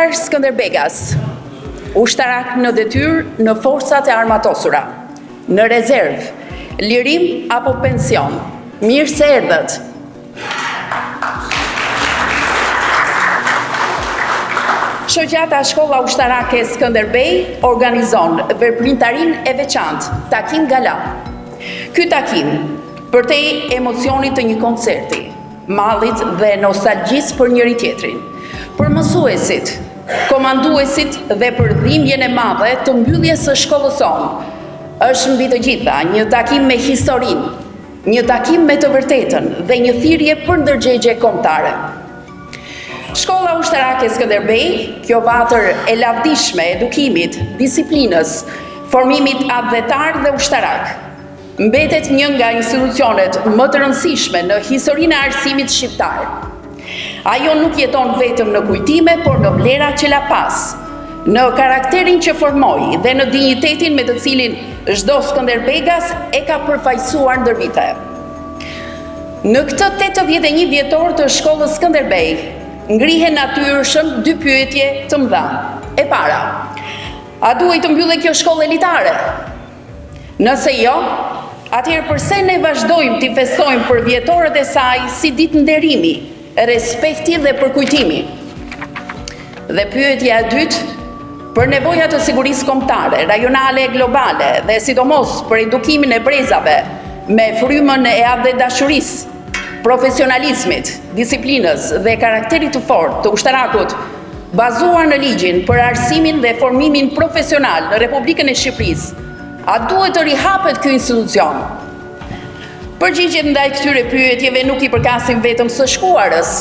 nderuar Skënderbegas, ushtarakë në detyrë në forcat e armatosura, në rezervë, lirim apo pension, mirë se erdhët. Shoqata Shkolla Ushtarake Skënderbej organizon veprimtarinë e veçantë, takim gala. Ky takim, përtej emocionit të një koncerti, mallit dhe nostalgjisë për njëri-tjetrin, për mësuesit, komanduesit dhe për dhimbjen e madhe të mbylljes së shkollës sonë, është mbi të gjitha një takim me historinë, një takim me të vërtetën dhe një thirrje për ndërgjegje kombëtare. Shkolla Ushtarake Skënderbej, kjo vatër e lavdishme e edukimit, disiplinës, formimit atdhetar dhe ushtarak, mbetet një nga institucionet më të rëndësishme në historinë e arsimit shqiptar. Ajo nuk jeton vetëm në kujtime, por në vlerat që la pas, në karakterin që formoi dhe në dinjitetin me të cilin çdo Skënderbegas e ka përfaqësuar ndër vite. Në këtë 81 vjetor të shkollës Skënderbej, ngrihen natyrshëm dy pyetje të mëdha. E para, a duhej të mbyllej kjo shkollë elitare? Nëse jo, atëherë përse ne vazhdojmë t'i festojmë përvjetorët e saj si ditë nderimi, respekti dhe përkujtimi? Dhe pyetja e dytë, për nevoja të sigurisë kombëtare, rajonale e globale dhe sidomos për edukimin e brezave me frymën e atdhedashurisë, profesionalizmit, disiplinës dhe karakterit të fortë të ushtarakut, Bazuar në ligjin për arsimin dhe formimin profesional në Republikën e Shqipërisë, a duhet të rihapet ky institucion? Përgjigjet ndaj këtyre pyetjeve nuk i përkasin vetëm së shkuarës.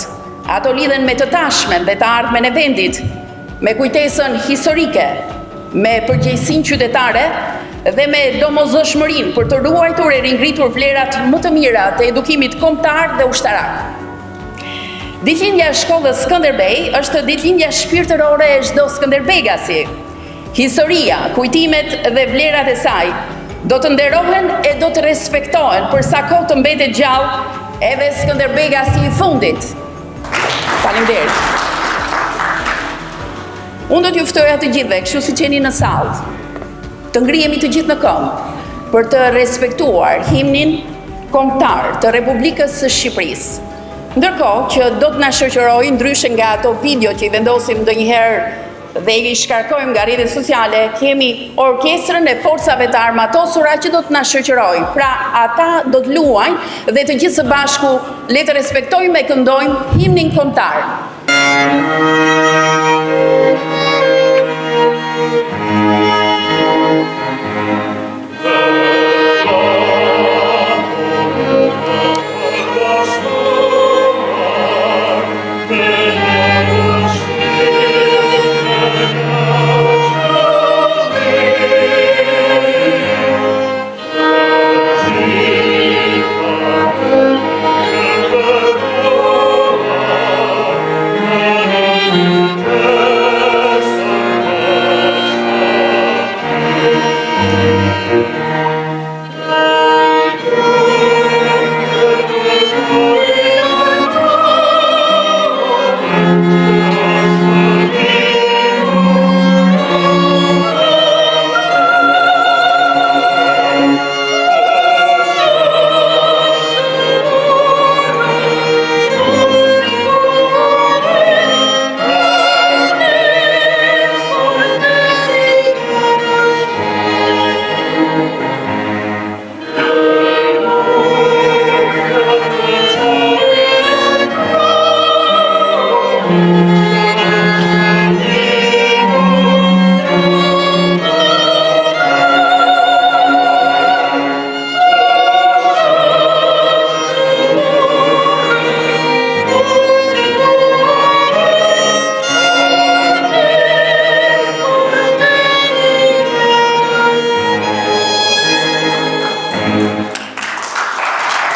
Ato lidhen me të tashmen dhe të ardhmen e vendit, me kujtesën historike, me përgjegjësinë qytetare dhe me domosdoshmërinë për të ruajtur e ringritur vlerat më të mira të edukimit kombëtar dhe ushtarak. Ditëlindja e shkollës Skënderbej është ditëlindja shpirtërore e çdo Skënderbegasi. Historia, kujtimet dhe vlerat e saj do të nderohen e do të respektohen për sa kohë të mbetet gjallë edhe Skënderbegasi i fundit. Faleminderit. Unë do t'ju ftoja të gjithëve, kështu siç jeni në sallë, të ngrihemi të gjithë në këmbë për të respektuar himnin kombëtar të Republikës së Shqipërisë. Ndërkohë që do të na shoqërojë ndryshe nga ato video që i vendosim ndonjëherë dhe i shkarkojmë nga rrjetet sociale, kemi orkestrën e forcave të armatosura që do të na shoqërojë. Pra, ata do të luajnë dhe të gjithë së bashku le të respektojmë e këndojmë himnin kombëtar.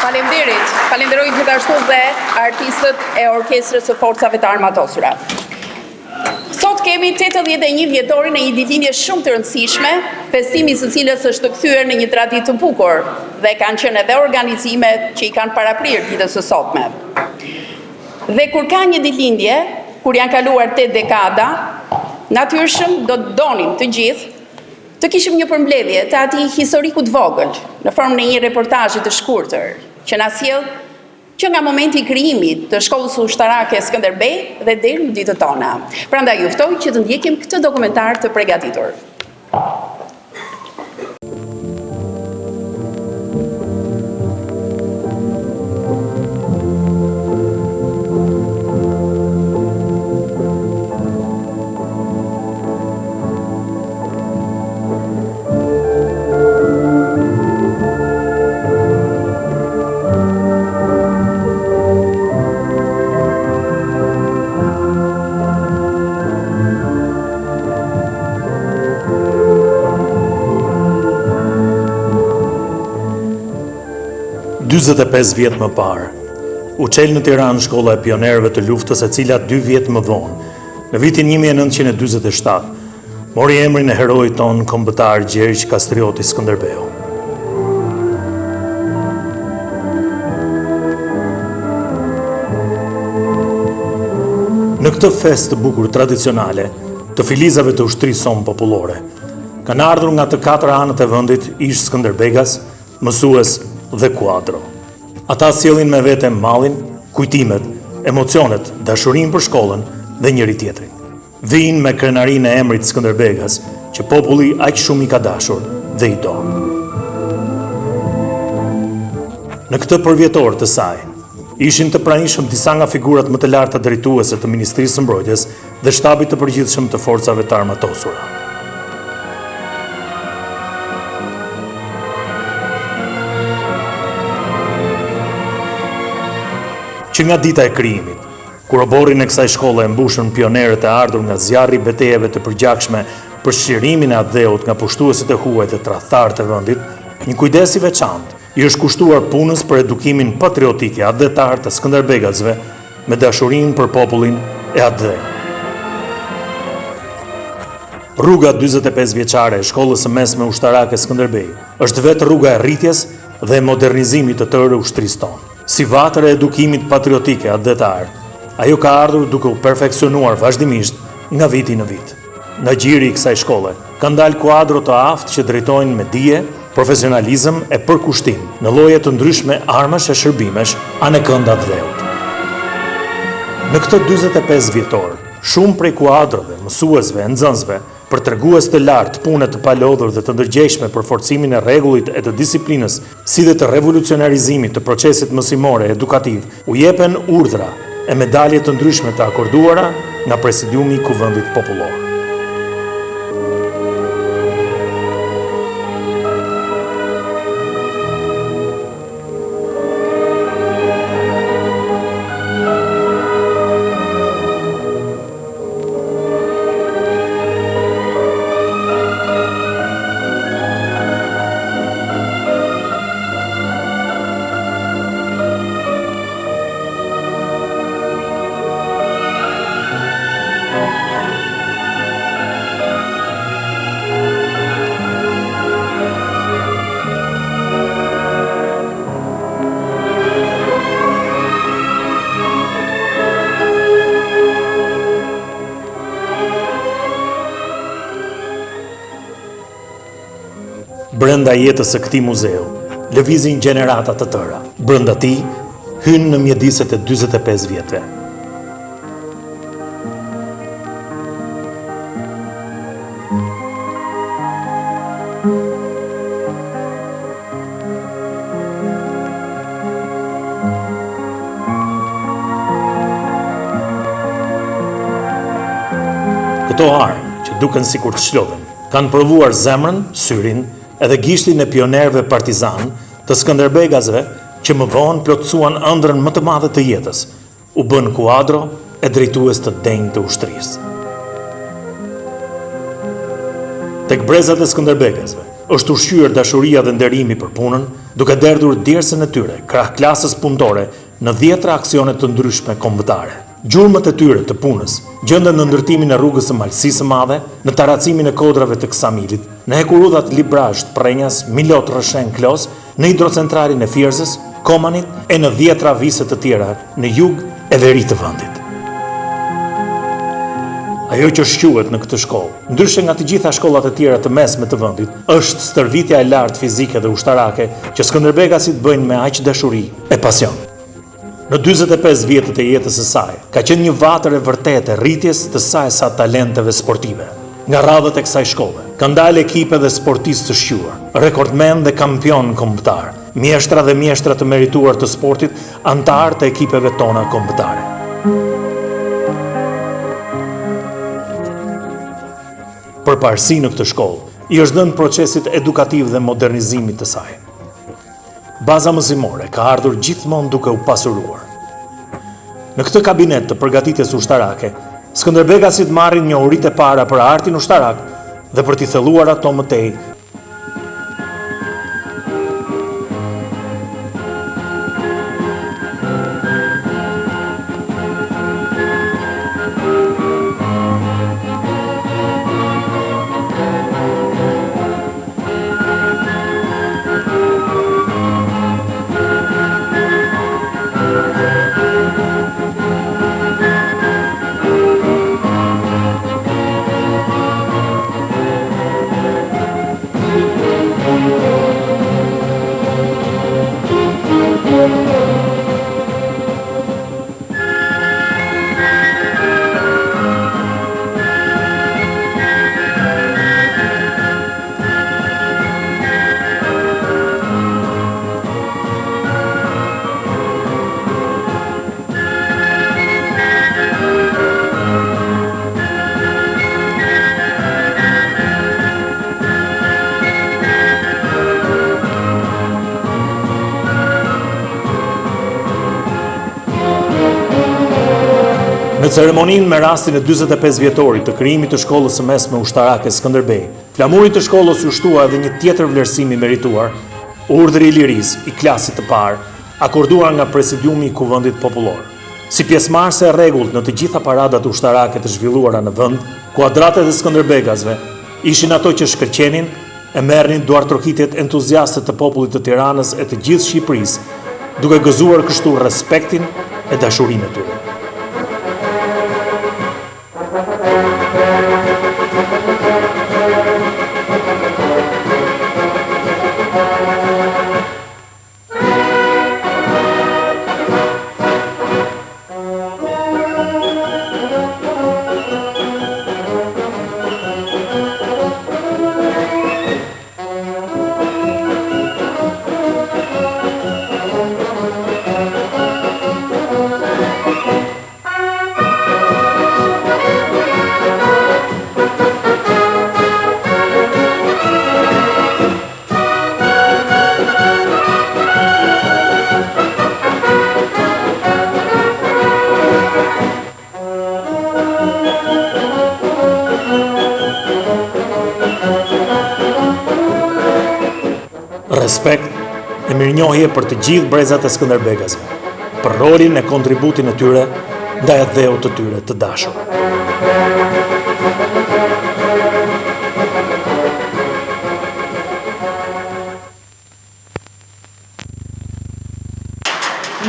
Faleminderit. Falenderoj gjithashtu dhe artistët e Orkestrës së Forcave të Armatosura. Sot kemi 81 vjetorin e një ditëlindje shumë të rëndësishme, festimi i së cilës është kthyer në një traditë të bukur dhe kanë qenë edhe organizime që i kanë paraprirë ditës së sotme. Dhe kur ka një ditëlindje, kur janë kaluar 8 dekada, Natyrshëm do të donim të gjithë të kishim një përmbledhje të atij historiku të vogël, në formën e një reportazhi të shkurtër, që na sjell që nga momenti i krijimit të shkollës ushtarake Skënderbej dhe deri në ditët tona. Prandaj ju ftoj që të ndjekim këtë dokumentar të pregatitur. 45 vjet më parë, u çel në Tiranë shkolla e pionerëve të luftës e cila dy vjet më vonë, në vitin 1947, Mori emrin e heroit tonë kombëtar Gjergj Kastrioti Skënderbeu. Në këtë festë të bukur tradicionale të filizave të ushtrisë sonë popullore, kanë ardhur nga të katër anët e vendit ish Skënderbegas, mësues dhe kuadro. Ata sjellin me vete mallin, kujtimet, emocionet, dashurinë për shkollën dhe njëri-tjetrin. Vijnë me krenarinë e emrit Skënderbegas, që populli aq shumë i ka dashur dhe i do. Në këtë përvjetor të saj, ishin të pranishëm disa nga figurat më të larta drejtuese të Ministrisë së Mbrojtjes dhe Shtabit të Përgjithshëm të Forcave të Armatosura. Që nga dita e krijimit, Kur oborrin e kësaj shkolle e mbushën pionerët e ardhur nga zjarri i betejave të përgjakshme për çlirimin e atdheut nga pushtuesit e huaj dhe tradhtarët e vendit, një kujdes i veçantë i është kushtuar punës për edukimin patriotik e atdhetar të skënderbegasve me dashurinë për popullin e atdheun. Rruga 45 vjeçare e shkollës së mesme ushtarake Skënderbej është vetë rruga e rritjes dhe e modernizimit të tërë ushtrisë tonë. Si vatër e edukimit patriotik e atdhetar, ajo ka ardhur duke u perfeksionuar vazhdimisht nga viti në vit. Nga gjiri i kësaj shkolle, kanë dalë kuadro të aftë që drejtojnë me dije, profesionalizëm e përkushtim në lloje të ndryshme armësh e shërbimesh anekënd atdheut. Në këtë 45 vjetor, shumë prej kuadrove, mësuesve e nxënësve Për tregues të lartë pune të palodhur dhe të ndërgjegjshme për forcimin e rregullit e të disiplinës, si dhe të revolucionarizimit të procesit mësimor e edukativ, u jepen urdhra e medalje të ndryshme të akorduara nga Presidiumi i Kuvendit Popullor. Brenda jetës së këtij muzeu, lëvizin gjenerata të tëra. Brenda tij, hyn në mjediset e 45 vjetëve. Këto armë, që duken sikur të çlodhen, kanë provuar zemrën, syrin edhe gishtin e pionerëve partizanë të Skënderbegasve që më vonë plotësuan ëndrrën më të madhe të jetës, u bënë kuadro e drejtues të denjë të ushtrisë. Tek brezat e Skënderbegasve është ushqyer dashuria dhe nderimi për punën, duke derdhur djersën e tyre krah klasës punëtore në dhjetra aksione të ndryshme kombëtare. Gjurmët e tyre të punës gjenden në ndërtimin e rrugës së Malësisë së Madhe, në taracimin e kodrave të Ksamilit, në hekurudhat Librazhd Prrenjas, Milot Rrëshen Klos, në hidrocentralin e Fierzës, Komanit e në dhjetra vise të tjera në jug e veri të vendit. Ajo që shquhet në këtë shkollë, ndryshe nga të gjitha shkollat e tjera të mesme të vendit, është stërvitja e lartë fizike dhe ushtarake që skënderbegasit bëjnë me aq dashuri e pasion. Në 45 vjetët e jetës së saj, ka qenë një vatër e vërtetë e rritjes të sa e sa talenteve sportive. Nga radhët e kësaj shkolle, kanë dalë ekipe dhe sportistë të shquar, rekordmenë dhe kampionë kombëtarë, mjeshtra dhe mjeshtra të merituar të sportit, anëtarë të ekipeve tona kombëtare. Përparësi në këtë shkollë i është dhënë procesit edukativ dhe modernizimit të saj. Baza mësimore ka ardhur gjithmonë duke u pasuruar. Në këtë kabinet të përgatitjes ushtarake, Skënderbegasit marrin njohuritë e para për artin ushtarak dhe për t'i thelluar ato më tej Në ceremoninë me rastin e 45 vjetorit të krijimit të shkollës së mesme ushtarake Skënderbej, flamurit të shkollës iu shtua edhe një tjetër vlerësim i merituar, Urdhri i Lirisë i klasit të parë, akorduar nga Presidiumi i Kuvendit Popullor. Si pjesëmarrëse e rregullt në të gjitha paradat ushtarake të zhvilluara në vend, kuadratet e skënderbegasve ishin ato që shkëlqenin e merrnin duartrokitjet entuziaste të popullit të Tiranës e të gjithë Shqipërisë, duke gëzuar kështu respektin e dashurinë e tyre. Respekt e mirënjohje për të gjithë brezat e Skënderbegasve, për rolin e kontributin e tyre ndaj atdheut të tyre të dashur.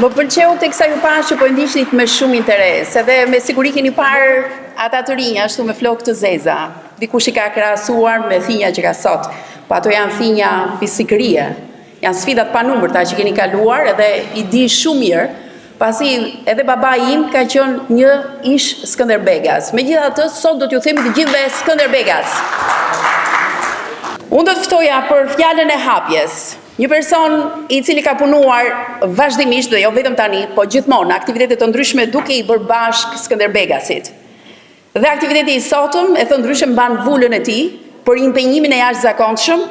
Më pëlqeu teksa ju pashë që po e ndiqnit me shumë interes, edhe me siguri keni parë ata të rinj ashtu me flokë të zeza. Dikush i ka krahasuar me thinja që ka sot, po ato janë thinja fisnikërie. Janë sfida të panumërta që keni kaluar edhe i di shumë mirë, pasi edhe babai im ka qenë një ish Skënderbegas. Megjithatë, sot do t'ju themi të gjithëve Skënderbegas. Unë do të ftoja për fjalën e hapjes, një person i cili ka punuar vazhdimisht dhe jo vetëm tani, po gjithmonë në aktivitete të ndryshme duke i bërë bashkë Skënderbegasit. Dhe aktiviteti i sotëm, e thënë ndryshe, mban vulën e tij për impenjimin e jashtëzakonshëm,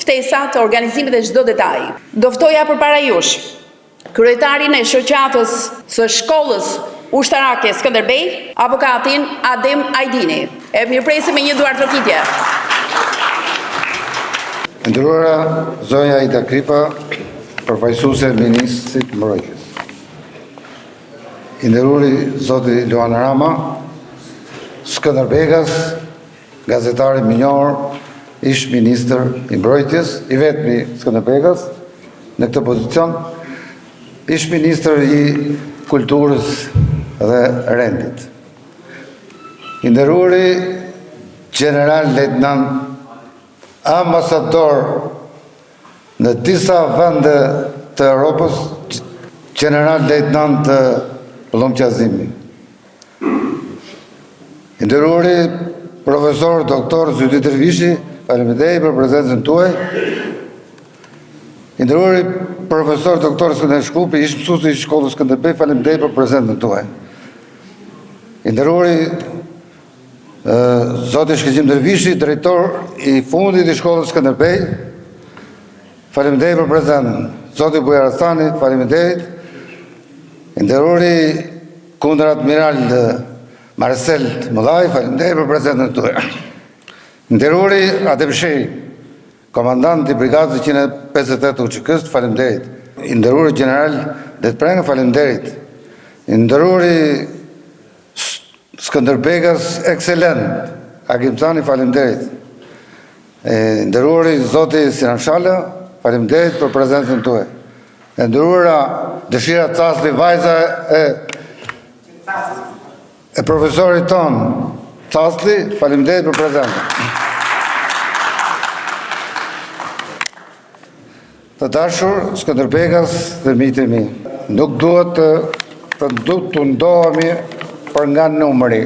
ftesat, organizimet e çdo detaji. Do ftoja përpara jush kryetarin e Shoqatës së Shkollës Ushtarake Skënderbej, avokatin Adem Ajdini. E mirëpresim me një duartrokitje. E nderuara zonja Aida Kripa, përfaqësuese e Ministrit të Mbrojtjes. I nderuari zoti Luan Rama, Skënderbegas, gazetar i mirënjohur, ish ministër i mbrojtjes, i vetmi Skënderbegas në këtë pozicion, ish ministër i kulturës dhe rendit. I nderuari gjeneral lejtnant ambasador në disa vende të Europës, gjeneral lejtnant Pëllumb Qazimi. I nderuari profesor doktor Zyhdi Dervishi, faleminderit për prezencën tuaj. I nderuari profesor doktor Skënder Shkupi, ish mësuesi i shkollës Skënderbej, faleminderit për prezencën tuaj. I nderuari zoti Shkëlqim Dervishi, drejtor i fundit i shkollës Skënderbej, faleminderit për prezencën. Zoti Bujar Asani, faleminderit. I nderuari kundëradmiral Marsel Mulaj, faleminderit për prezencën tuaj. I nderuari Adem Shehi, komandant i brigadës 158 të UÇK-së, faleminderit. I nderuari gjeneral Dedë Prenga, faleminderit. I nderuari Skënderbegas ekselent, Agim Cani, faleminderit. I nderuari zoti Sinan Shala, faleminderit për prezencën tuaj. E nderuara Dëshira Caslli, vajza e e profesorit tonë Caslli, faleminderit për prezencën. Të dashur Skënderbegas dhe miqtë e mi, nuk duhet të të tundohemi për nga numri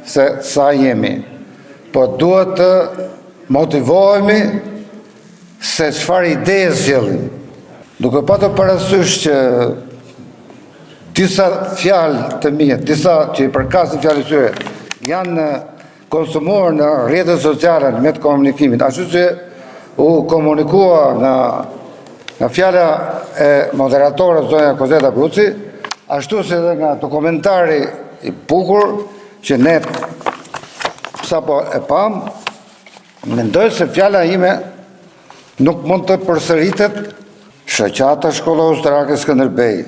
se sa jemi, po duhet të motivohemi se çfarë ideje sjellim. Duke patur parasysh që disa fjalë të mia, disa që i përkasin fjalës tyre, janë konsumuar në rrjetet sociale, në mjet komunikimit, ashtu si u komunikua nga nga fjala e moderatores zonja Kozeta Bruci, ashtu si edhe nga dokumentari i bukur që ne sapo e pamë, mendoj se fjala ime nuk mund të përsëritet shoqata shkolla ushtarake Skënderbej.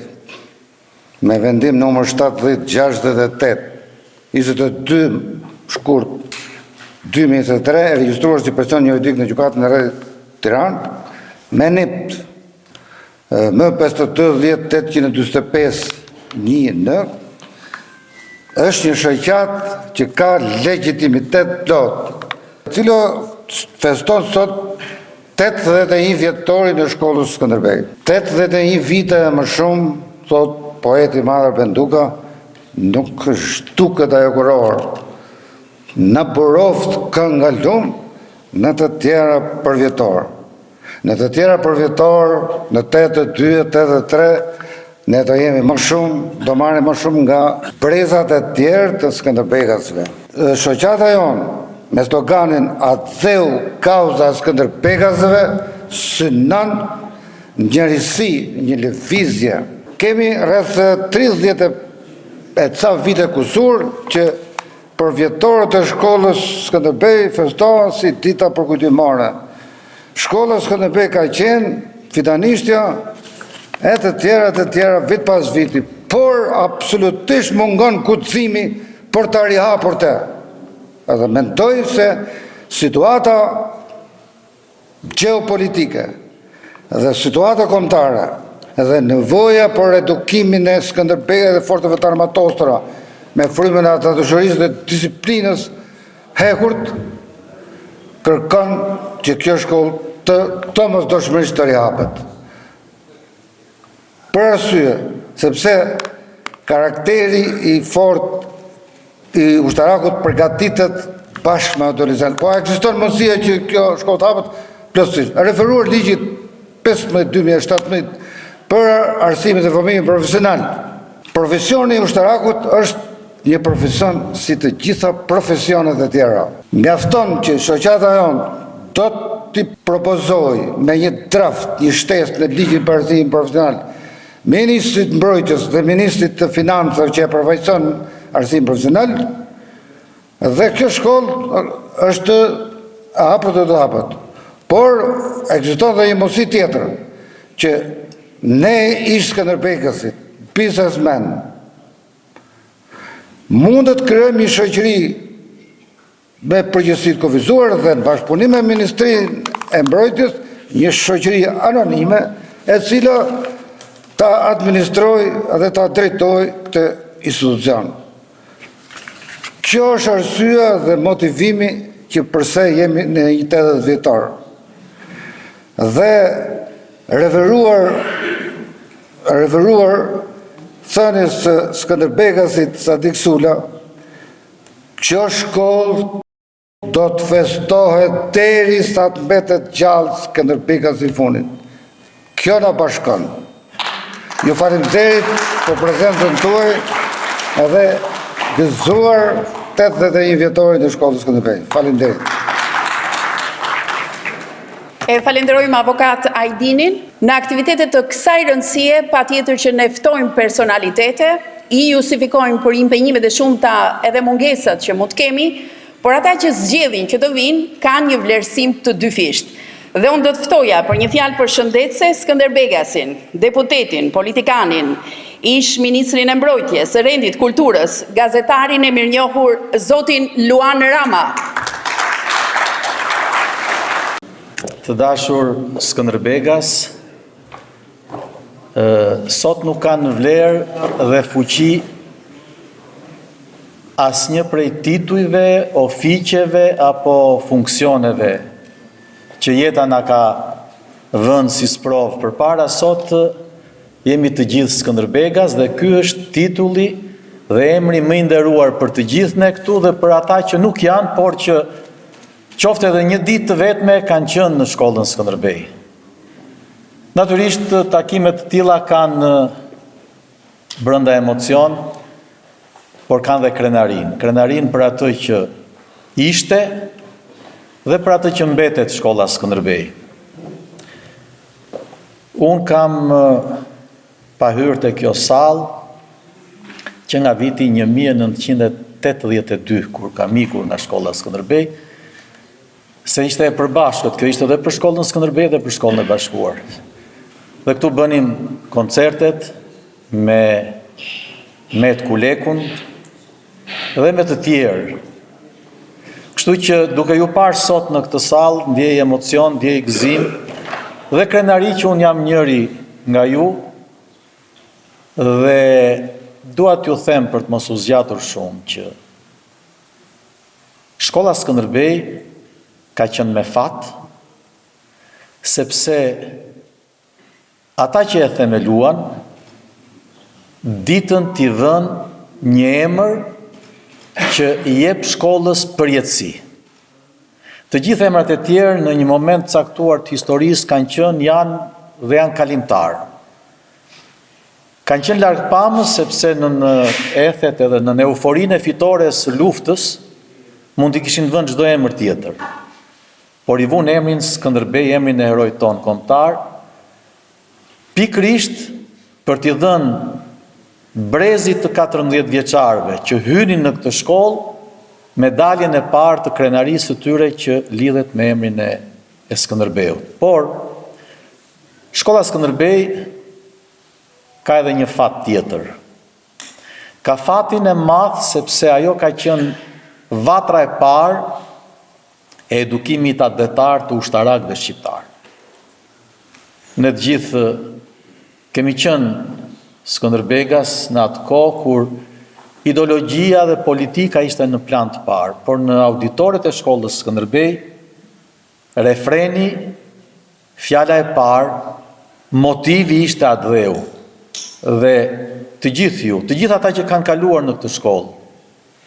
Me vendim numër 7068, 22 shkurt 2023, e regjistruar si person juridik në gjykatën e rrethit Tiranë, me NIPT M 52 845 1 N, është një shoqatë që ka legjitimitet plot, e cila feston sot 81 vjetorin e shkollës Skënderbej. 81 vite e më shumë, thotë poeti i madh Arben Duka, nuk zhduket ajo kurorë. Na buroftë kënga lum në të tjera përvjetorë. Në të tjera përvjetorë, në 82 e 83, ne do jemi më shumë, do marrim më shumë nga brezat e tjerë të Skënderbegasve. Shoqata jonë, me sloganin Atdheu kauza e Skënderbegasve, synon një risi, një lëvizje. Kemi rreth 30 e ca vite kusur që përvjetorët e shkollës Skënderbej festohen si dita përkujtimore. Shkolla Skënderbej ka qenë fidanishtja e të tjera të tjera vit pas viti, por absolutisht mungon guximi për ta rihapur të. Edhe mendoj se situata gjeopolitike dhe situata kombëtare dhe nevoja për edukimin e Skënderbejve dhe forcave të armatosura me frymën e atdhedashurisë dhe disiplinës hekurt kërkon që kjo shkollë të domosdoshmërisht të rihapet. Për arsye, sepse karakteri i fortë i ushtarakut përgatitet bashkë me adolescentët. Po ekziston mundësia që kjo shkollë të hapet plotësisht. Referuar ligjit 15-2017 për arsimin dhe formimin profesional. Profesioni i ushtarakut është një profesion si të gjitha profesionet e tjera. Mjafton që shoqata jonë do t'i propozojë me një draft, një shtesë në ligjin për arsimin profesional, Ministrit të Mbrojtjes dhe Ministrit të Financave që e përfaqëson arsimin profesional, dhe kjo shkollë është e hapur dhe do të hapet. Por ekziston dhe një mundësi tjetër që ne ish Skënderbegasit, biznesmen, mund të krijojmë një shoqëri me përgjegjësi të kufizuar dhe në bashkëpunim me Ministrinë e Mbrojtjes, një shoqëri anonime e cila ta administrojë dhe ta drejtojë këtë institucion. Kjo është arsyeja dhe motivimi që përse jemi në një 80 vjetor. Dhe referuar referuar thënies së Skënderbegasit Sadik Sula, kjo shkollë do të festohet deri sa të mbetet gjallë Skënderbegasi i fundit. Kjo na bashkon. Ju faleminderit për prezencën tuaj edhe gëzuar 81 vjetorin e shkollës Skënderbej. Faleminderit. E falenderojmë avokat Ajdinin. Në aktivitete të kësaj rëndësie, patjetër që ne ftojmë personalitete, i justifikojmë për impenjimet e shumta edhe mungesat që mund të kemi, por ata që zgjedhin që të vijnë kanë një vlerësim të dyfishtë. Dhe unë do të ftoja për një fjalë përshëndetëse Skënderbegasin, deputetin, politikanin, ish ministrin e Mbrojtjes, Rendit, Kulturës, gazetarin e mirënjohur zotin Luan Rama. Të dashur Skënderbegas, sot nuk kanë vlerë dhe fuqi asnjë prej titujve, ofiqeve apo funksioneve që jeta na ka vënë si sprovë përpara, sot jemi të gjithë Skënderbegas dhe ky është titulli dhe emri më i nderuar për të gjithë ne këtu dhe për ata që nuk janë, por që qoftë edhe një ditë të vetme kanë qenë në shkollën Skënderbej. Natyrisht takime të tilla kanë brenda emocion, por kanë dhe krenarinë. Krenarinë për atë që ishte dhe për atë që mbetet shkolla Skënderbej. Unë kam pa hyrë te kjo sallë që nga viti 1982, kur kam ikur nga shkolla Skënderbej, Se ishte e përbashkët, kjo ishte edhe për shkollën Skënderbej dhe për shkollën e bashkuar. Dhe këtu bënim koncertet me Met Kulekun dhe me të tjerë. Kështu që duke ju parë sot në këtë sallë, ndjej emocion, ndjej gëzim dhe krenari që unë jam njëri nga ju dhe dua t'ju them për të mos u zgjatur shumë që Shkolla Skënderbej ka qenë me fat, sepse ata që e themeluan ditën t'i vënë një emër që i jep shkollës përjetësi. Të gjithë emrat e tjerë në një moment të caktuar të historisë kanë qenë, janë dhe janë kalimtarë. Kanë qenë largpamës sepse nën ethet edhe nën euforinë e fitores së luftës mund t'i kishin vënë çdo emër tjetër. Por i vunë emrin Skënderbej, emrin e heroit tonë kombëtar, pikërisht për t'i dhënë brezit të 14 vjeçarëve që hynin në këtë shkollë medaljen e parë të krenarisë së tyre që lidhet me emrin e e Skënderbeut. Por shkolla Skënderbej Ka edhe një fat tjetër. Ka fatin e madh sepse ajo ka qenë vatra e parë e edukimit atdhetar të ushtarakëve shqiptarë. Ne të gjithë kemi qenë Skënderbegas në atë kohë kur ideologjia dhe politika ishte në plan të parë, por në auditoret e shkollës Skënderbej, refreni Fjala e parë, motivi ishte atdheu. Dhe të gjithë ju, të gjithë ata që kanë kaluar në këtë shkollë,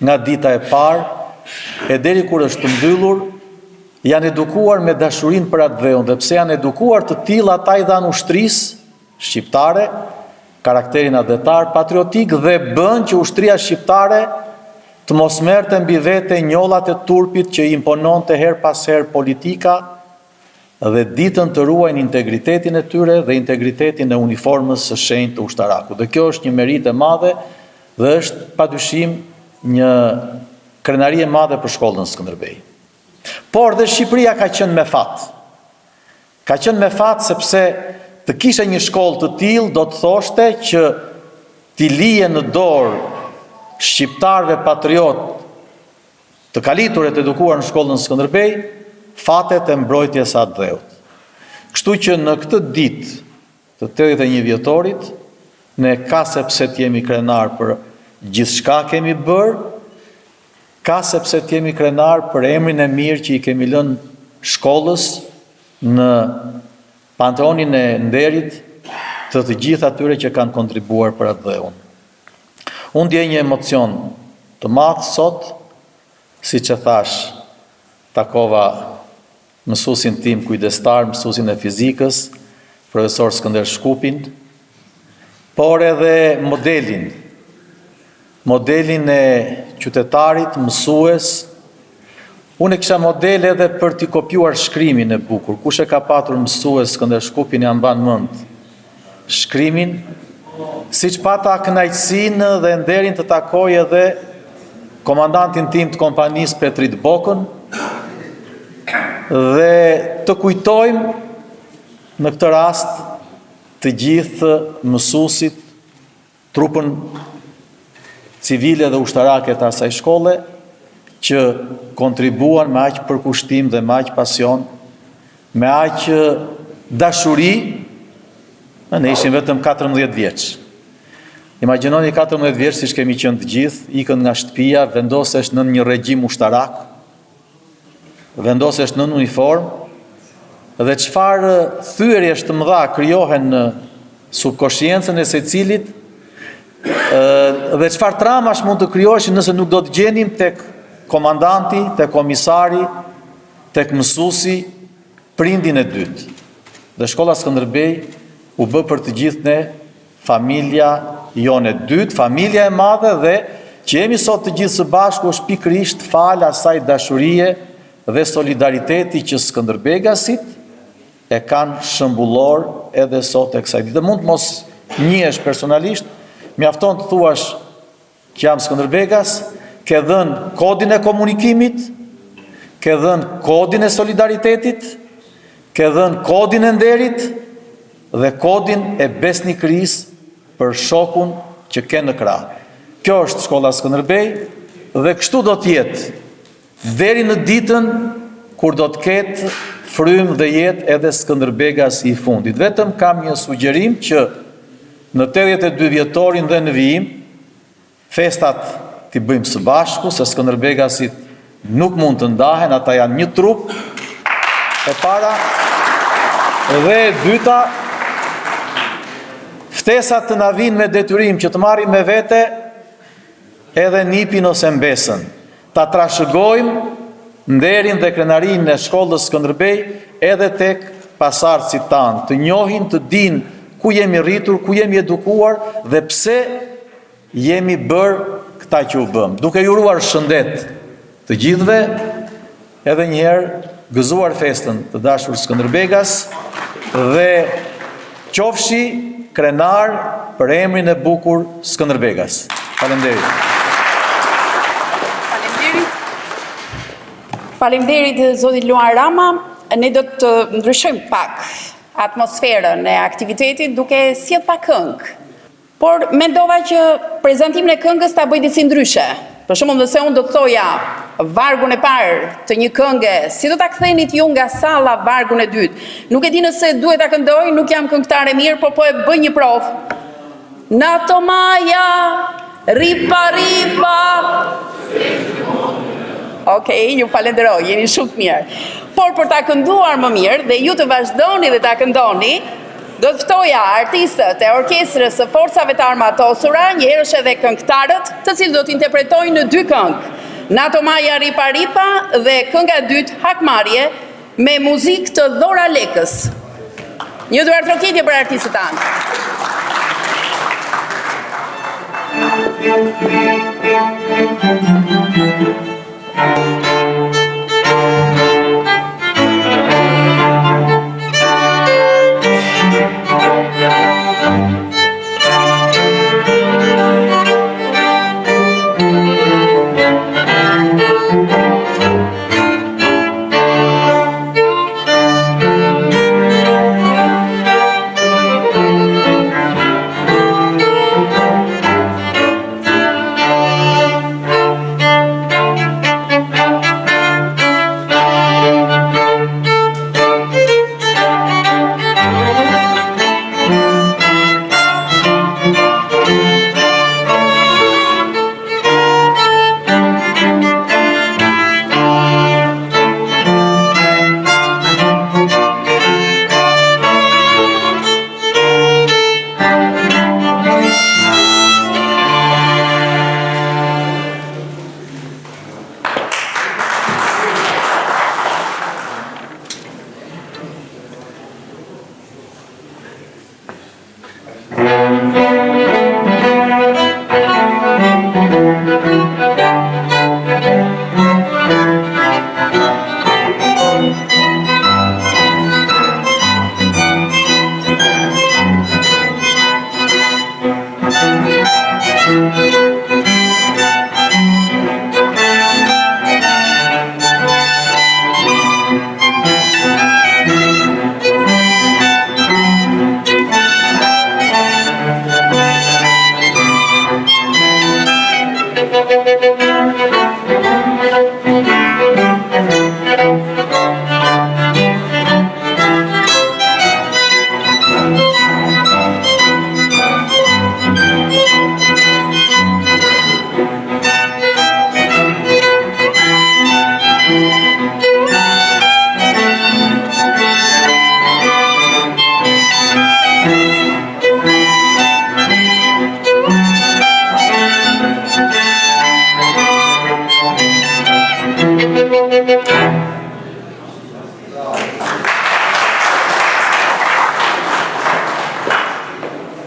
nga dita e parë e deri kur është mbyllur, janë edukuar me dashurinë për atdheun dhe pse janë edukuar të tillë ata i dhanë ushtrisë shqiptare karakterin atdhetar, patriotik dhe bënë që ushtria shqiptare të mos merrte mbi vete njollat e turpit që i impononte herë pas herë politika dhe ditën të ruajnë integritetin e tyre dhe integritetin e uniformës së shenjtë të ushtarakut. Dhe kjo është një meritë e madhe dhe është padyshim një krenari e madhe për shkollën Skënderbej. Por dhe Shqipëria ka qenë me fat. Ka qenë me fat sepse të kishe një shkollë të tillë do të thoshte që t'i lije në dorë shqiptarëve patriotë Të kalitur e të edukuar në shkollën Skënderbej, fatet e mbrojtjes së atdheut. Kështu që në këtë ditë të 81 vjetorit, ne ka sepse të jemi krenarë për gjithçka kemi bërë, Ka sepse të jemi krenarë për emrin e mirë që i kemi lënë shkollës në panteonin e nderit të të gjithë atyre që kanë kontribuar për atdheun. Unë ndjej një emocion të madh sot, siç e thashë, takova mësuesin tim kujdestar, mësuesin e fizikës, profesor Skënder Shkupin, por edhe modelin, modelin e qytetarit, mësues, unë e kisha model edhe për t'i kopjuar shkrimin e bukur, kush e ka patur mësues Skënder Shkupin ia mban mend shkrimin, siç pata kënaqësinë dhe nderin të takoj edhe komandantin tim të kompanisë Petrit Bokën dhe të kujtojmë në këtë rast të gjithë mësuesit, trupën civile dhe ushtarake të asaj shkolle që kontribuan me aq përkushtim dhe me aq pasion, me aq dashuri, ne ishim vetëm 14 vjeç. Imagjinoni 14 vjeç siç kemi qenë të gjithë, ikën nga shtëpia, vendosesh nën një regjim ushtarak, vendosesh nën uniformë dhe çfarë thyerjesh të mëdha krijohen në subkoshiencën e secilit dhe çfarë traumash mund të krijoheshin nëse nuk do të gjenim tek komandanti, tek komisari, tek mësuesi prindin e dytë. Dhe shkolla Skënderbej u bë për të gjithë ne Familja jonë e dytë, familja e madhe dhe që jemi sot të gjithë së bashku është pikërisht falë asaj dashurie dhe solidariteti që skënderbegasit e kanë shembullor edhe sot e kësaj dite. Mund të mos njihesh personalisht, mjafton të thuash që jam skënderbegas, ke dhënë kodin e komunikimit, ke dhënë kodin e solidaritetit, ke dhënë kodin e nderit dhe kodin e besnikërisë për shokun që ke në krah. Kjo është shkolla Skënderbej dhe kështu do të jetë deri në ditën kur do të ketë frymë dhe jetë edhe skënderbegasi i fundit. Vetëm kam një sugjerim që Në 82 vjetorin dhe në vijim, festat t'i bëjmë së bashku, se skënderbegasit nuk mund të ndahen, ata janë një trup, e para, dhe e dyta, ftesat të na vijnë me detyrim që të marrim me vete edhe nipin ose mbesën. Ta trashëgojmë nderin dhe krenarinë e shkollës Skënderbej edhe tek pasardhësit tanë, të njohin, të dinë ku jemi rritur, ku jemi edukuar dhe pse jemi bërë këta që u bëmë. Duke ju uruar shëndet të gjithëve, edhe një herë gëzuar festën të dashur Skënderbegas dhe qofshi krenarë për emrin e bukur Skënderbegas. Faleminderit. Faleminderit. Faleminderit zoti Luan Rama. Ne do të ndryshojmë pak atmosferën e aktivitetit duke sjellë pak këngë. Por mendova që prezantimin e këngës ta bëj disi ndryshe. Për shembull, nëse unë do të thoja vargun e parë të një kënge, si do ta kthenit ju nga salla vargun e dytë? Nuk e di nëse duhet ta këndoj, nuk jam këngëtare e mirë, por po e bëj një provë. Në ato maja, rripa rripa. Okej, ju falenderoj, jeni shumë të mirë. Por për ta kënduar më mirë dhe ju të vazhdoni dhe ta këndoni, Do të ftoja artistët e Orkestrës së Forcave të Armatosura, njëherësh edhe këngëtarët, të cilët do të interpretojnë në dy këngë, Në ato maja rripa rripa dhe kënga e dytë Hakmarrje me muzikë të Dhora Lekës. Një duartrokitje për artistët tanë.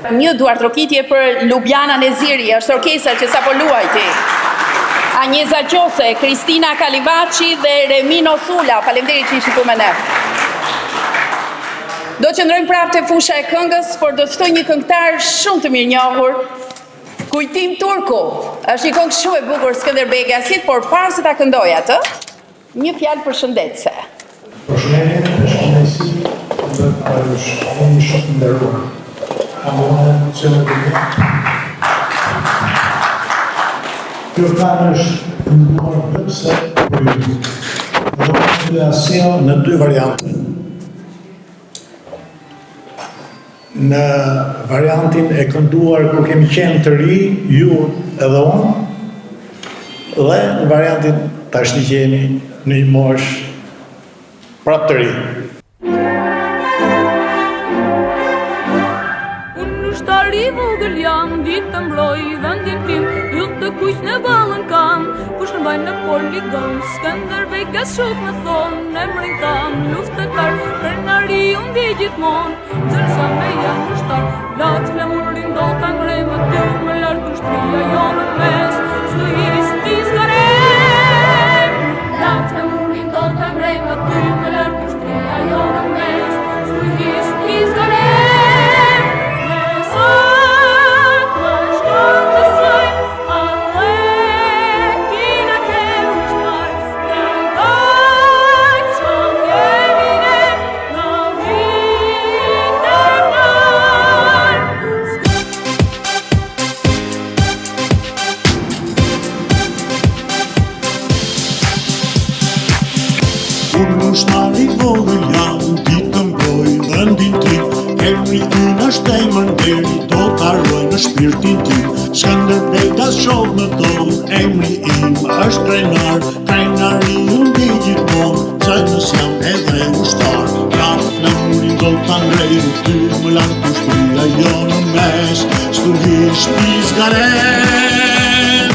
Një duartrokitje për Lubjana Neziri, është orkestra që sapo luajti. Anjeza Qose, Kristina Kalivaçi dhe Remino Sula. Faleminderit që ishit këtu me ne. Do të qëndrojmë prapë te fusha e këngës, por do të ftoj një këngëtar shumë të mirënjohur, Kujtim Turku. Është një këngë shumë e bukur Skënderbegasit, por para se ta këndoj atë, Një fjalë përshëndetëse. Përshëndetje, është kënaqësi të ndodhem para jush. Jeni shumë të nderuar. Kam unë emocionet e mia. Kjo këngë është kënduar veçse për ju. Dhe unë do t'jua sjell në dy variante. Në variantin e kënduar kur kemi qenë të ri, ju edhe unë, dhe në variantin tashti që jemi në një moshë prapë të ri. Unë ushtar i vogël jam, di të mbroj vendin tim, yll të kuq në ballën kam, pushkën mbaj në poligon, Skënderbegas shokët më thonë, emrin kam, luftëtar, krenari unë ndjej gjithmonë, nxënës jam e jam ushtar, lart flamurin do ta ngre me ty, më lart ushtria jonë në mes, stuhisë t'i zgarem. Lart flamurin do ta ngre me ty, më lart ushtria jonë në mes, stuhisë t'i zgarem. Me sot në shkollë mësojmë, atdhe ti na ke ushtar, të gatshëm jemi ne, në vit të parë. Unë ushtar i vogël jam, di të mbroj vendin tim Emri ynë është emër nderi, do ta ruaj në shpirtin tim Skënderbegas shokët më thonë, emri im është krenar Krenari unë ndjej gjithmonë, nxënës jam edhe ushtar Lart flamurin do ta ngrej me ty, më lart ushtria jonë në mes Stuhisë t'i zgarem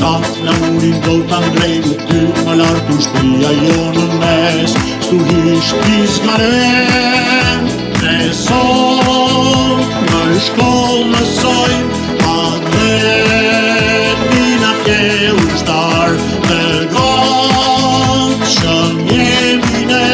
Lart flamurin do ta ngrej me ty, më lart ushtria jonë në mes Stuhisë t'i zgarem Ne sot në shkollë mësojmë Atdhe ti na ke ushtar Të gatshëm jemi ne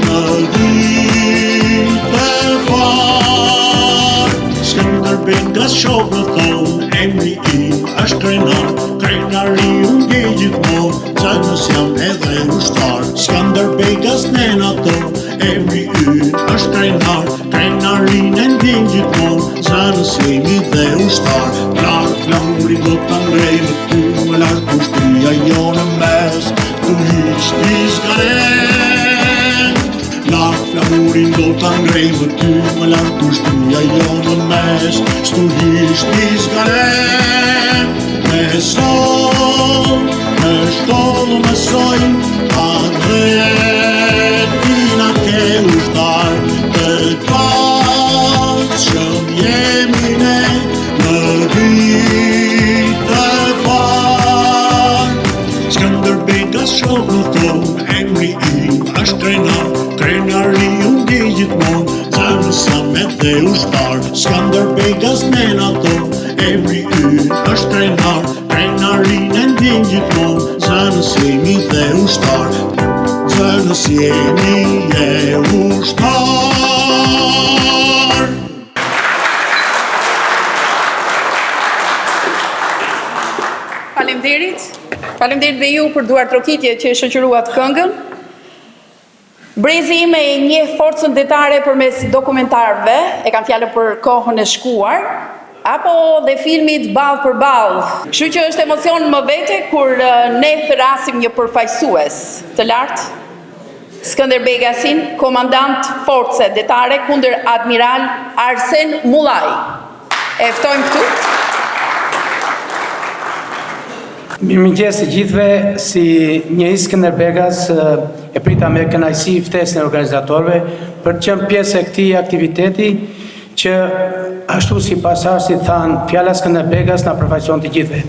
Në vit të parë Skënderbegas shokët më thonë Emri im është krenar Krenari unë ndjej gjithmonë Nxënës jam edhe ushtar Skënderbegas ne na thonë Emri ynë është krenar Krenarinë e ndjejmë gjithmonë Nxënës jemi dhe ushtar Lart flamurin do ta ngrej me ty Më lart ushtria jonë në mes Stuhisë t'i zgarem Lart flamurin do ta ngrej me ty Më lart ushtria jonë në mes Stuhisë t'i zgarem Ne sot në shkollë mësojmë Atdhe ti na ke ushtar Të gatshëm jemi ne Në vit të parë Skënderbegas shokët më thonë Emri im është krenar Krenari unë ndjej gjithmonë Nxënës jam edhe ushtar Skënderbegas ne na thonë Emri ynë është krenar Krenarinë e ndjejmë gjithmonë Nxënës jemi dhe ushtar Nxënës jemi e ushtar Faleminderit. Faleminderit dhe ju për duartrokitjet që e shoqëruat këngën. Brezi im e njeh forcën detare përmes dokumentarëve, e kam fjalën për kohën e shkuar, apo dhe filmit Ballë për Ballë. Kështu që është emocion më vete kur ne thërrasim një përfaqësues të lartë, Skënderbegasin, komandant force detare kundëradmiral Arsen Mullaj. E ftojmë këtu. Mirëmëngjes të gjithëve, si një ish Skënderbegas e prita me kënaqësi ftesën e organizatorëve për të qenë pjesë e këtij aktiviteti që ashtu si pasardhësit thanë, fjala Skënderbegas na përfaqëson të gjithëve.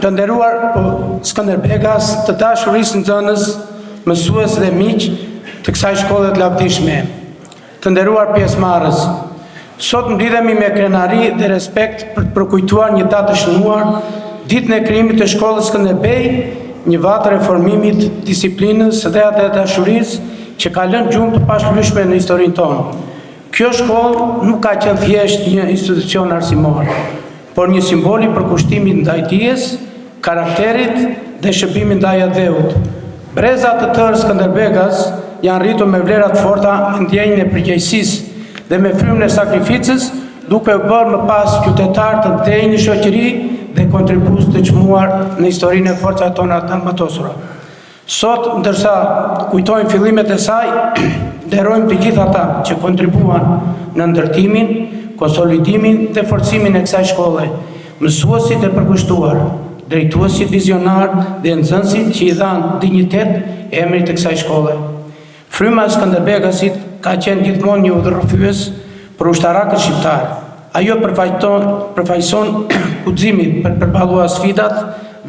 Të nderuar po, Skënderbegas, të dashur ish nxënës, mësues dhe miq të kësaj shkolle të lavdishme. Të nderuar pjesëmarrës. Sot mblidhemi me krenari dhe respekt për të përkujtuar një datë të shënuar, ditën e krijimit të shkollës Skënderbej, një vatër e formimit, disiplinës dhe atdhedashurisë që ka lënë gjurmë të pashlyeshme në historinë tonë. Kjo shkollë nuk ka qenë thjesht një institucion arsimor, por një simbol i përkushtimit ndaj dijes, karakterit dhe shërbimit ndaj atdheut. Breza të tërë skënderbegas janë rritur me vlera të forta, me ndjenjën e përgjegjësisë dhe me frymën e sakrificës, duke u bërë më pas qytetarë të denjë në shoqëri dhe kontribues të çmuar në historinë e forcave tona të armatosura. Sot, ndërsa kujtojmë fillimet e saj, nderojmë të gjithë ata që kontribuan në ndërtimin, konsolidimin dhe forcimin e kësaj shkolle, mësuesit e përkushtuar, drejtuesit vizionarë dhe nxënësit që i dhanë dinjitet emrit të kësaj shkolle. Fryma e Skënderbegasit ka qenë gjithmonë një udhërrëfyes për ushtarakët shqiptarë. Ajo përfaqëson guximin për të përballuar sfidat,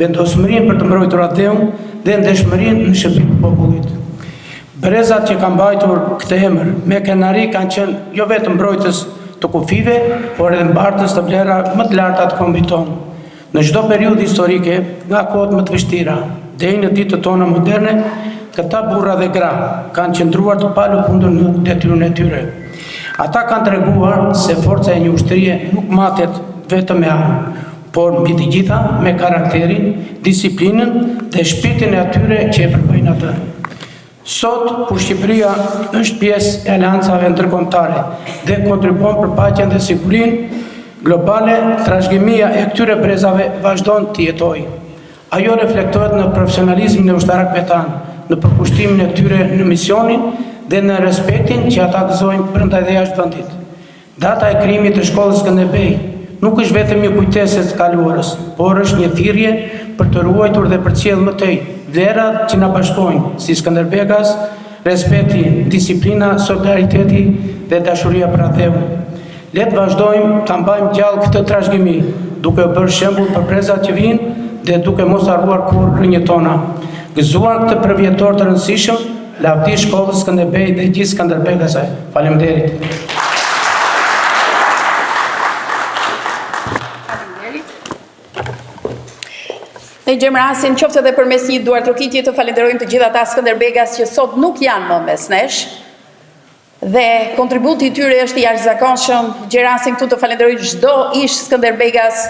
vendosmërinë për të mbrojtur atdheun dhe ndershmërinë në shërbim të popullit. Brezat që kanë mbajtur këtë emër me krenari kanë qenë jo vetëm mbrojtës të kufijve, por edhe mbartës të vlerave më të larta të kombit tonë. Në çdo periudhë historike, nga kohët më të vështira deri në ditët tona moderne, këta burra dhe gra kanë qëndruar të palëkundur në detyrën e tyre. Ata kanë treguar se forca e një ushtrie nuk matet vetëm me armë, por mbi të gjitha me karakterin, disiplinën dhe shpirtin e atyre që e përbëjnë atë. Sot, kur Shqipëria është pjesë e aleancave ndërkombëtare dhe kontribuon për paqen dhe sigurinë globale, trashëgimia e këtyre brezave vazhdon të jetojë. Ajo reflektohet në profesionalizmin e ushtarakëve tanë, në përkushtimin e tyre në misionin dhe në respektin që ata gëzojnë brenda dhe jashtë vendit. Data e krijimit të shkollës Skënderbej nuk është vetëm një kujtesë e së kaluarës, por është një thirrje për të ruajtur dhe përcjellë më tej vlerat që na bashkojnë si skënderbegas, respekti, disiplina, solidariteti dhe dashuria për atdheun. Le të vazhdojmë ta mbajmë gjallë këtë trashëgimi, duke u bërë shembull për brezat që vijnë dhe duke mos harruar kurrë rrënjët tona. Gëzuar këtë përvjetor të rëndësishëm, Lavdi shkollës Skënderbej dhe gjithë skënderbegasve. Faleminderit. Faleminderit. Ne gjejmë rastin qoftë edhe përmes një duartrokitje të falenderojmë të gjithë ata skënderbegas që sot nuk janë më mes nesh. Dhe kontributi i tyre është i jashtëzakonshëm. Gjej rastin këtu të falenderoj çdo ish skënderbegas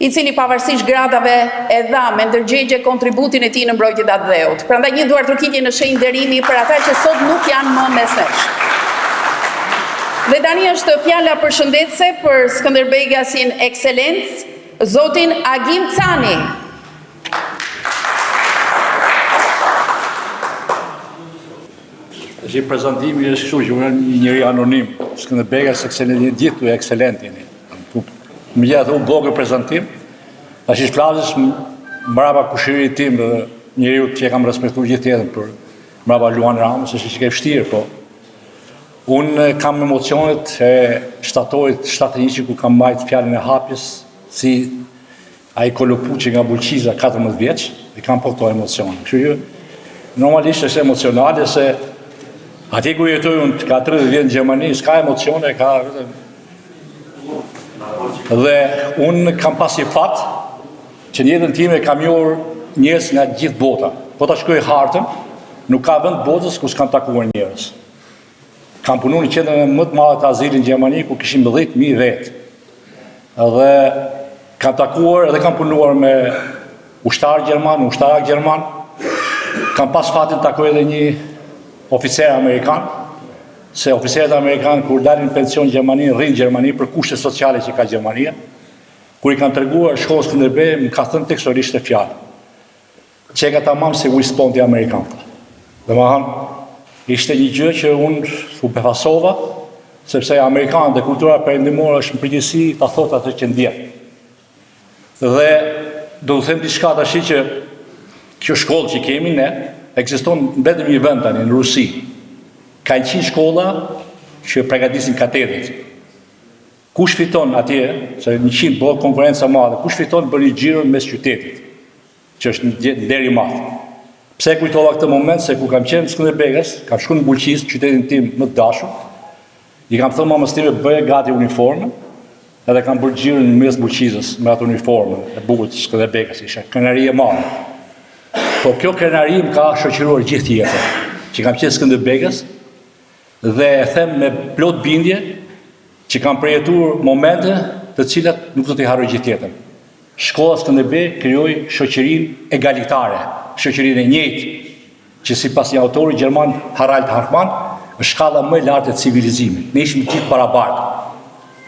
i cili pavarësisht gradave e dha me ndërgjegje kontributin e tij në mbrojtje të atdheut. Prandaj një duartrokitje në shenjë nderimi për ata që sot nuk janë më mes nesh. Dhe tani është fjala përshëndetëse për Skënderbegasin Ekselencë, zotin Agim Cani. Tashi prezantimi është kështu që unë jam një njeri anonim, Skënderbegas ekselent, jeni gjithë tu ekselent jeni. Më gjatë u bë prezantim, tashi të flasësh mbrapa kushëririt tim dhe njeriut që e kam respektuar gjithë jetën për mbrapa Luan Ramës, është çikë e vështirë, po unë kam emocionet e shtatorit 71 ku kam mbajt fjalën e hapjes si Ai Kolopuçi nga Bulqiza 14 vjeç, i kam po këto emocione. Kështu që normalisht është emocionale se atje ku jetoj unë ka 30 vjet në Gjermani, s'ka emocione, ka vetëm Dhe unë kam pas një fat që në jetën time kam njohur njerëz nga gjithë bota. Po ta shkoj hartën, nuk ka vend botës ku s'kam takuar njerëz. Kam punuar në qendrën më të madhe të azilit në Gjermani ku kishim 10000 vetë. Dhe kam takuar edhe kam punuar me ushtarë gjerman, ushtarak gjerman. Kam pas fatin të takoj edhe një oficer amerikan, se oficerët amerikan kur dalin në pension në Gjermani, rrinë në Gjermani për kushte sociale që ka Gjermania. Kur i kam treguar shkollës Skënderbej, më ka thënë tekstualisht këtë fjalë. Qeka tamam si West Pointi amerikan. Domethënë, ishte një gjë që unë u befasova, sepse amerikanët dhe kultura perëndimore është në përgjithësi ta thotë atë që ndjen. Dhe do të them diçka tash që kjo shkollë që kemi ne ekziston vetëm një vend tani në Rusi. Ka 100 shkolla që përgatisin kadetet. Kush fiton atje, se 100 bëhet konkurrenca e madhe, kush fiton bën një xhiro mes qytetit. që është një nder i madh. Pse e kujtova këtë moment se kur kam qenë Skënderbegas, kam shkuar në Bulqizë, qytetin tim më të dashur. I kam thënë mamës time bëje gati uniformën, edhe kam bërë xhiron në mes Bulqizës me atë uniformën e bukur të Skënderbegës, isha krenari e madhe. Po kjo krenari më ka shoqëruar gjithë jetën, që kam qenë Skënderbegas dhe e them me plot bindje që kam përjetuar momente të cilat nuk do t'i harroj gjithë jetën. Shkolla Skënderbej krijoi shoqërinë egalitare, shoqërinë e njëjtë, që sipas një autori gjerman Harald Hartmann, është shkalla më e lartë e civilizimit. Ne ishim të gjithë barabartë.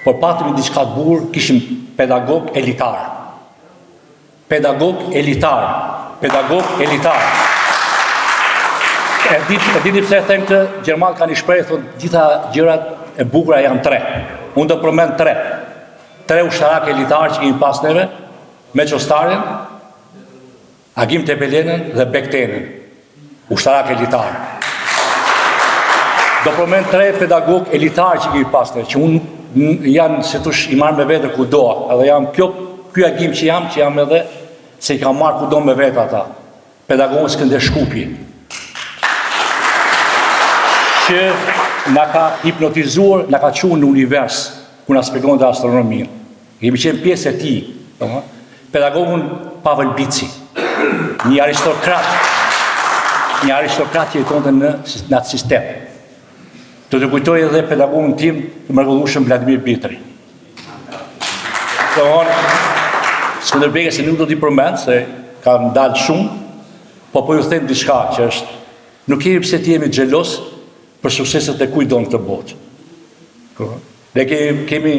Por patëm diçka të bukur, kishim pedagog elitar. Pedagog elitar. Pedagog elitar. E di, e dini pse e them këtë, gjermanët kanë një shprehje, thonë, gjitha gjërat e bukura janë tre. Unë do përmend tre. Tre ushtarakë elitarë që kemi pas neve, Meço Starin, Agim Tepelenën dhe Bek Tenën, ushtarak elitar. Do përmend tre pedagogë elitarë që kemi pas ne, që unë janë, si thush, i marr me vete kudo, edhe jam kjo, ky Agim që jam, që jam edhe, se i kam marrë kudo me vete ata. Pedagogun Skënder Shkupi, që na ka hipnotizuar, na ka çuar në univers, ku na shpjegonte astronominë. Kemi qenë pjesë e tij, domethënë, pedagogun Pavel Bici, një aristokrat, një aristokrat që jetonte në, në atë sistem. Do të kujtoj edhe pedagogun tim të mrekullueshëm Vladimir Bitri. Domethënë, Skënderbegas se nuk do t'i përmend, se kanë dalë shumë, po po ju them diçka që është, nuk kemi pse të jemi xheloz për sukseset e kujtdo në këtë botë. Ne kemi, kemi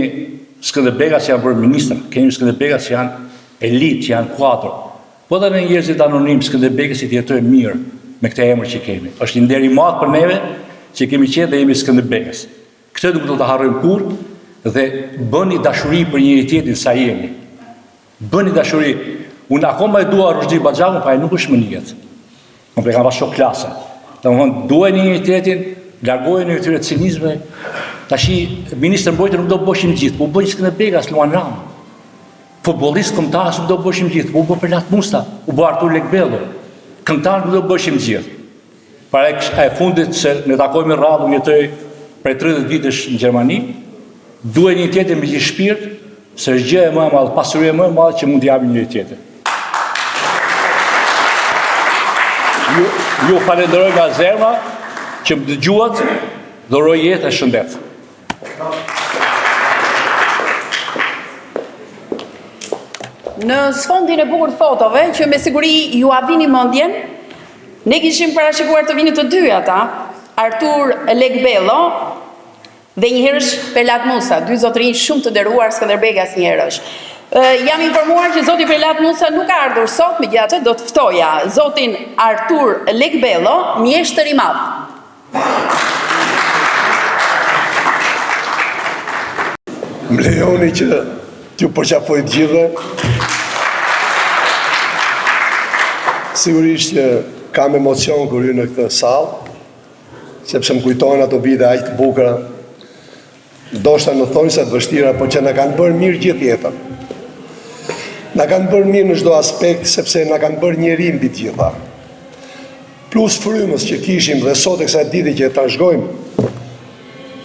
Skënderbegas që janë bërë ministra, kemi Skënderbegas që janë elitë, që janë kuadro. Po edhe ne njerëzit anonim Skënderbegas që të jetojmë mirë me këtë emër që kemi. Është një nder i madh për neve që kemi qenë dhe jemi Skënderbegas. Këtë nuk do ta harrojmë kurrë dhe bëni dashuri për njëri-tjetrin sa jemi. Bëni dashuri. Unë akoma e dua Ruzhdi Baxhakun, pa ai nuk është më në jetë. Unë e kam pas shok klase. Domethënë, duajeni njëri-tjetrin, largojeni këtyre cinizme. Tashi, ministër mbrojtje nuk do bëheshim gjithë, po u bë një Skënderbegas, Luan Rama. Futbollist kombëtar nuk do bëheshim gjithë, po u bë Perlat Musta, u bë Artur Lekbello. Këngëtar nuk do bëheshim gjithë. Para e fundit se ne takojmë rrallë, unë jetoj prej 30 vitesh në Gjermani, duajeni njëri-tjetrin me gjithë shpirt, se është gjëja më e madhe, pasuria më e madhe që mund t'i japim njëri-tjetrit. Ju, ju falenderoj nga zemra që më dëgjuat dhe uroj jetë e shëndet. Në sfondin e bukur të fotove, që me siguri jua vini mendjen, ne kishim parashikuar të vinin të dy ata, Artur Lekbello dhe njëherësh Perlat Musa, dy zotërinj shumë të nderuar Skënderbegas njëherësh. Jam informuar që zoti Perlat Musa nuk ka ardhur sot, megjithatë do të ftoja zotin Artur Lekbello, mjeshtër i madh. Më lejoni që t'ju përqafoj të gjithëve. Sigurisht që kam emocion kur hyj në këtë sallë, sepse më kujtohen ato vite aq të bukura, ndoshta në thonjëza të vështira, por që na kanë bërë mirë gjithë jetën. Na kanë bërë mirë në çdo aspekt, sepse na kanë bërë njeri mbi të gjitha. Plus frymës që kishim dhe sot e kësaj dite që e trashëgojmë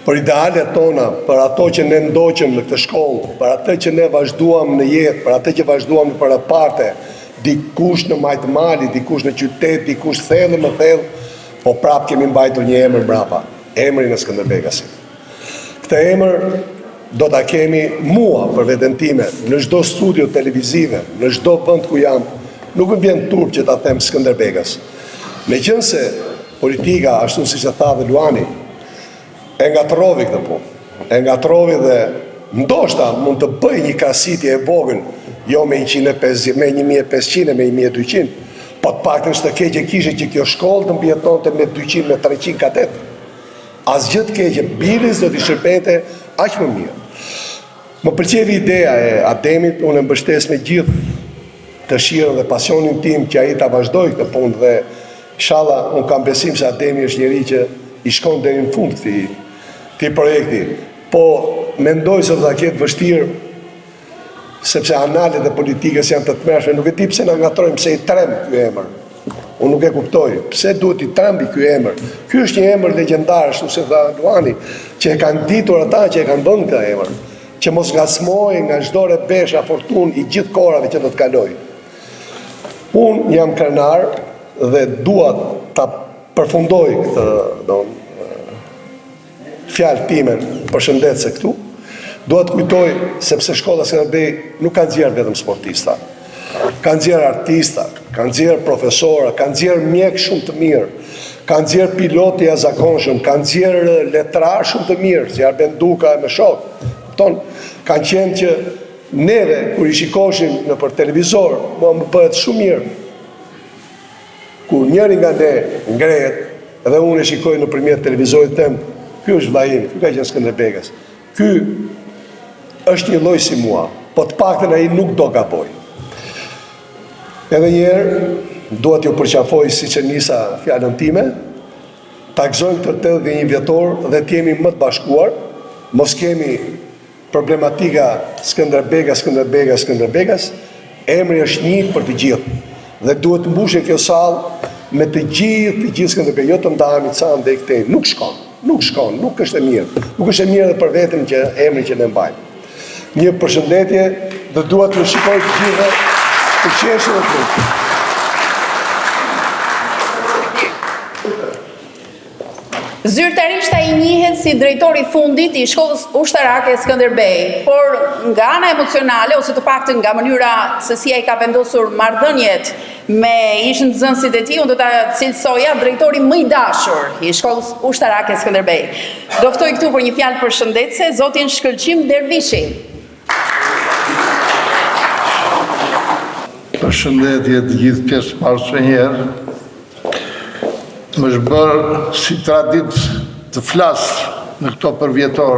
për idealet tona, për ato që ne ndoqëm në këtë shkollë, për atë që ne vazhduam në jetë, për atë që vazhduam nëpër reparte, dikush në majë të malit, dikush në qytet, dikush thellë më thellë, po prapë kemi mbajtur një emër mbrapa, emrin e Skënderbegasit. Këtë emër do ta kemi mua për veten time, në çdo studio televizive, në çdo vend ku jam, nuk më vjen turp që ta them Skënderbegas. Meqenëse politika, ashtu siç e tha dhe Luani, e ngatërrovi këtë punë. E ngatërrovi dhe ndoshta mund të bëjë një krasitje e vogël, jo me 150, me 1500 e me 1200, po të paktën ç'të keqe kishte që kjo shkollë të mbijetonte me 200, me 300 kadetë. Asgjë të keqe, biles do t'i shërbente aq më mirë. Më pëlqeu ideja e Ademit, unë e mbështes me gjithë dëshirën dhe pasionin tim që ai ta vazhdojë këtë punë dhe ishalla unë kam besim se Ademi është njeri që i shkon deri në fund këtij këtij projekti. Po mendoj se do ta ketë vështirë sepse analet e politikës janë të tmerrshme, nuk e di pse na ngatërrojnë, pse i tremb ky emër. Unë nuk e kuptoj, pse duhet t'i trembi ky emër? Ky është një emër legjendar, ashtu si tha Luani, që e kanë ditur ata që e kanë vënë këtë emër, që mos ngacmohej nga çdo rrebesh a furtunë i gjithë kohërave që do të kalojë. Unë jam krenar dhe dua ta përfundoj këtë, don, fjalë timen përshëndetëse këtu. Dua të kujtoj sepse shkolla Skënderbej nuk ka nxjerrë vetëm sportista. Ka nxjerrë artista, ka nxjerrë profesora, ka nxjerrë mjekë shumë të mirë, ka nxjerrë pilotë të jashtëzakonshëm, ka nxjerrë letrarë shumë të mirë, si Arben Duka e me shokë. Kupton? Kanë qenë që neve kur i shikoshim nëpër televizor, mua më bëhet shumë mirë Kur njëri nga ne ngrehet dhe unë e shikoj nëpërmjet televizorit them, ky është vëllai im, ky ka qenë Skënderbegas. Ky është një lloj si mua, po të paktën ai nuk do gabojë. Edhe një herë dua t'ju përqafoj siç e nisa fjalën time, ta gëzojmë këtë 81 vjetor dhe të jemi më të bashkuar, mos kemi Problematika Skënderbega, Skënderbega, Skënderbegas, emri është një për të gjithë. Dhe duhet të mbushet kjo sallë me të gjithë, të gjithë Skënderbega, jo të ndahemi ca andej këtej. Nuk shkon, nuk shkon, nuk është e mirë. Nuk është e mirë edhe për veten që emrin që ne mbajmë. Një përshëndetje dhe dua t'ju shikoj të gjithëve të qeshur dhe të lumtur. Zyrtarisht ai njihet si drejtori i fundit i shkollës ushtarake Skënderbej, por nga ana emocionale ose të paktën nga mënyra se si ai ka vendosur marrëdhëniet me ish nxënësit e tij, unë do ta cilësoja drejtori më i dashur i shkollës ushtarake Skënderbej. Do ftoj këtu për një fjalë përshëndetëse zotin Shkëlqim Dervishi. Përshëndetje të gjithë pjesëmarrësve një herë. Më është bërë si traditë të flas në këto përvjetor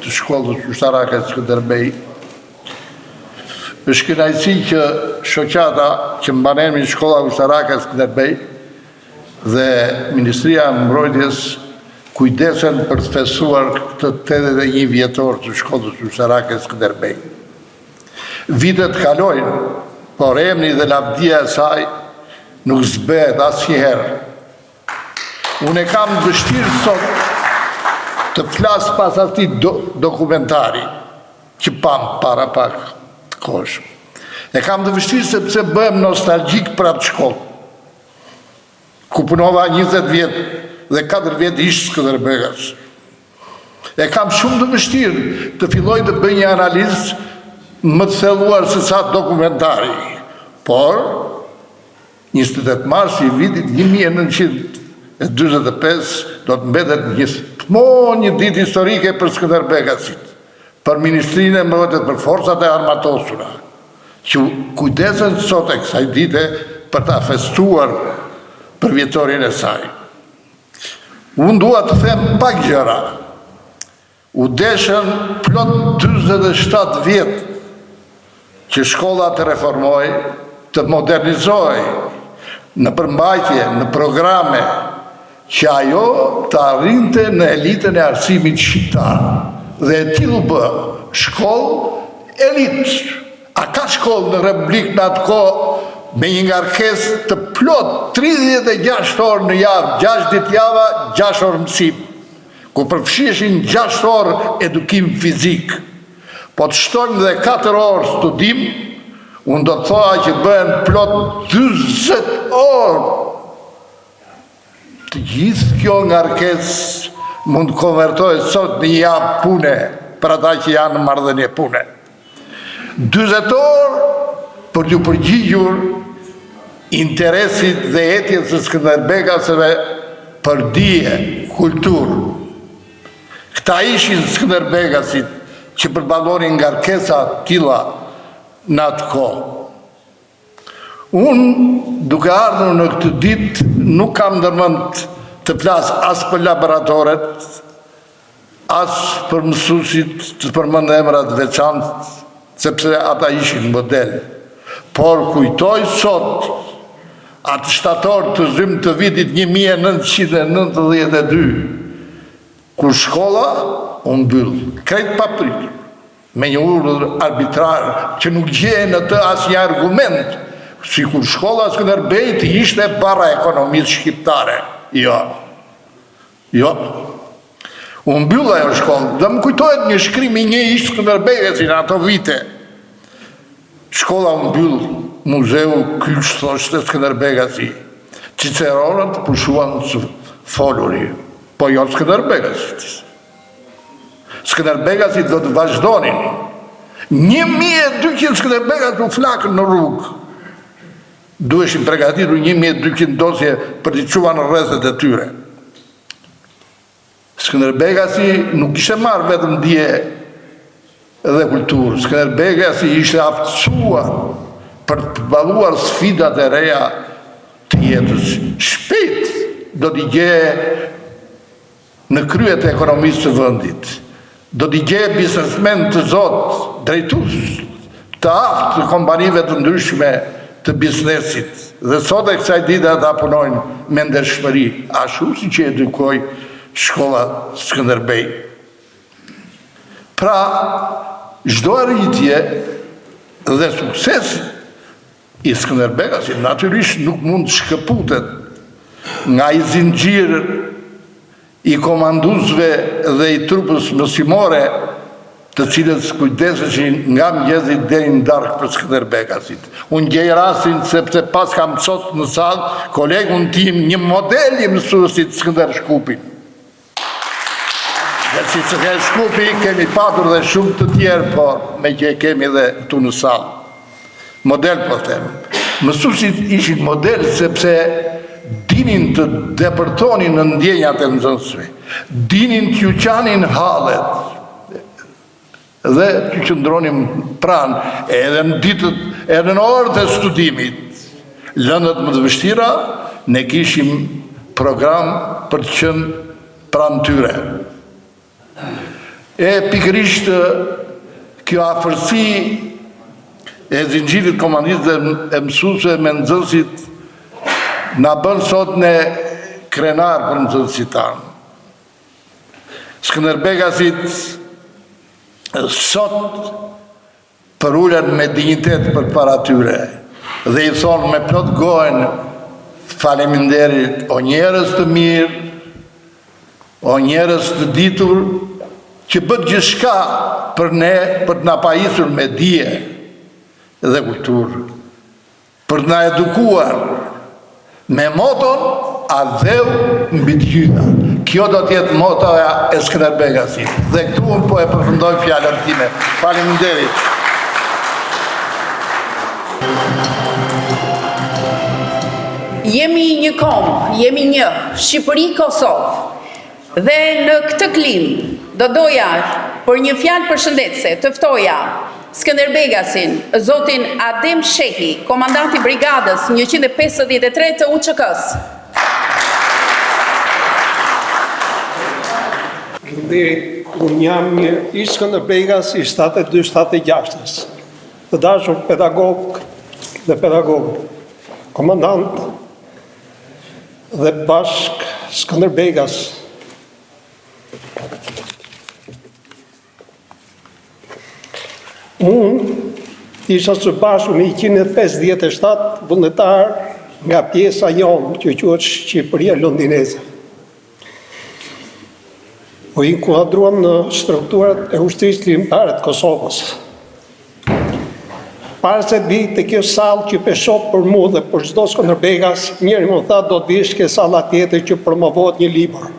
të shkollës ushtarake Skënderbej. Është kënaqësi që shoqata që mban emrin Shkolla Ushtarake Skënderbej dhe Ministria e Mbrojtjes kujdesen për të festuar këtë 81 vjetor të shkollës ushtarake Skënderbej. Vitet kalojnë, por emri dhe lavdia e saj nuk zbehet asnjëherë. Unë e kam vështirë sot të flas pas atij do dokumentari që pamë para pak kohësh. E kam të vështirë sepse bëhem nostalgjik për atë shkollë. Ku punova 20 vjet dhe 4 vjet ish Skënderbegas. E kam shumë të vështirë të filloj të bëj një analizë më të thelluar se sa dokumentari. Por, 28 marsi i vitit 1945 do të mbetet gjithmonë një ditë historike për Skënderbegasit, për Ministrinë e Mbrojtjes, për Forcat e Armatosura, që kujdesen sot e kësaj dite për ta festuar përvjetorin e saj. Unë dua të them pak gjëra. U deshën plot 47 vjet që shkolla të reformohej, të modernizohej në përmbajtje, në programe, që ajo të arrinte në elitën e arsimit shqiptar. Dhe e tillë u bë, shkollë elitë. A ka shkollë në Republikë në atë kohë me një ngarkesë të plotë 36 orë në javë, 6 ditë java, 6 orë mësim, ku përfshiheshin 6 orë edukim fizik. Po të shtojmë dhe 4 orë studim, unë do të thoja që bëhen plot 40 orë Të gjithë kjo ngarkesë mund të konvertohet sot në një javë pune për ata që janë në marrëdhënie pune. 40 orë për t'iu përgjigjur interesit dhe etjes së Skënderbegasve për dije, kulturë. Këta ishin Skënderbegasit që përballonin ngarkesa të tilla në atë kohë. Unë, duke ardhur në këtë ditë, nuk kam ndërmend të flas as për laboratoret, as për mësuesit të përmend emra të veçantë, sepse ata ishin model. Por kujtoj sot atë shtator të zymtë të vitit 1992, kur shkolla u mbyll, krejt papritur. me një urdhër arbitrar që nuk gjeje në të asnjë argument. Sikur shkolla Skënderbej të ishte barra e ekonomisë shqiptare. Jo. Jo. U mbyll ajo shkollë dhe më kujtohet një shkrim i një ish Skënderbegasi në ato vite. Shkolla u mbyll, muzeu kyç thoshte Skënderbegasi. Ciceronët pushuan së foluri, po jo Skënderbegasit. Skënderbegasit do të vazhdonin. 1200 Skënderbegas u flakën në rrugë. Duheshin pregatitur 1200 dosje për t'i çuar në rrethet e tyre. Skënderbegasi nuk kishte marrë vetëm dije dhe kulturë. Skënderbegasi ishte aftësuar për të përballuar sfidat e reja të jetës. Shpejt do t'i gjeje në krye të ekonomisë së vendit. Do t'i gjeje biznesmenë të zotë, drejtues të aftë të kompanive të ndryshme të biznesit dhe sot e kësaj dite ata punojnë me ndershmëri, ashtu siç i edukoi shkolla Skënderbej. Pra, çdo arritje dhe sukses i Skënderbegasit natyrisht nuk mund të shkëputet nga ai zinxhir i komanduesve dhe i trupës mësimore të cilët kujdeseshin nga mëngjesi deri në darkë për Skënderbegasit. Unë gjej rastin sepse paskam sot në sallë kolegun tim, një model i mësuesit Skënder Shkupin. Dhe si Skënder Shkupi kemi patur dhe shumë të tjerë, por meqë e kemi dhe këtu në sallë. Model po them. Mësuesit ishin model sepse dinin të depërtonin në ndjenjat e nxënësve, dinin t'ju qanin hallet dhe t'ju qëndronin pranë edhe në ditët, edhe në orët e studimit. Lëndët më të vështira, ne kishim program për të qenë pranë tyre. E pikërisht kjo afërsi e zinxhirit komandit dhe e mësuesve me nxënësit na bën sot ne krenarë për nxënësit tanë. Skënderbegasit sot përulen me dinjitet përpara tyre dhe i thonë me plot gojën faleminderit o njerëz të mirë, o njerëz të ditur që bëtë gjithçka për ne për të na pajisur me dije dhe kulturë. Për të na edukuar me moton Atdheu mbi të gjitha. Kjo do të jetë motoja e Skënderbegasit. Dhe këtu unë po e përfundoj fjalën time. Faleminderit. Jemi një komb, jemi një, Shqipëri, Kosovë. Dhe në këtë klimë, do doja për një fjalë përshëndetëse të ftoja Skënderbegasin, zotin Adem Shehi, komandant i Brigadës 153 të UÇK-së. Faleminderit. Unë jam një ish Skënderbegas i 72-76-ës. Të dashur pedagogë dhe pedagogë, komandant dhe bashkë Skënderbegas. Unë isha së bashku me 157 vullnetarë nga pjesa jonë që quhet Shqipëria Londineze. U inkuadruam në strukturat e Ushtrisë Çlirimtare të Kosovës. Para se të vij te kjo sallë që po shoh për mu dhe për çdo skënderbegas, njëri më tha do të vish ke salla tjetër që promovohet një libër.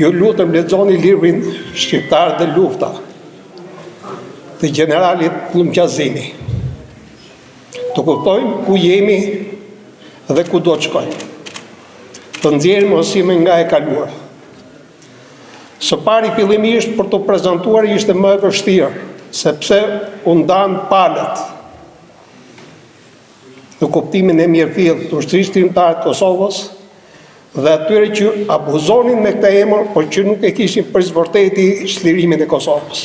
Ju lutem lexoni librin Shqiptarët dhe Lufta të gjeneralit Pëllumb Qazimi. Të kuptojmë ku jemi dhe ku do të shkojmë. Të nxjerrim mësime nga e kaluara. Së pari fillimisht për t'u prezantuar ishte më e vështirë, sepse u ndanë palët në kuptimin e mirëfilltë të Ushtrisë Çlirimtare të Kosovës dhe atyre që abuzonin me këtë emër, por që nuk e kishin për së vërteti çlirimin e Kosovës.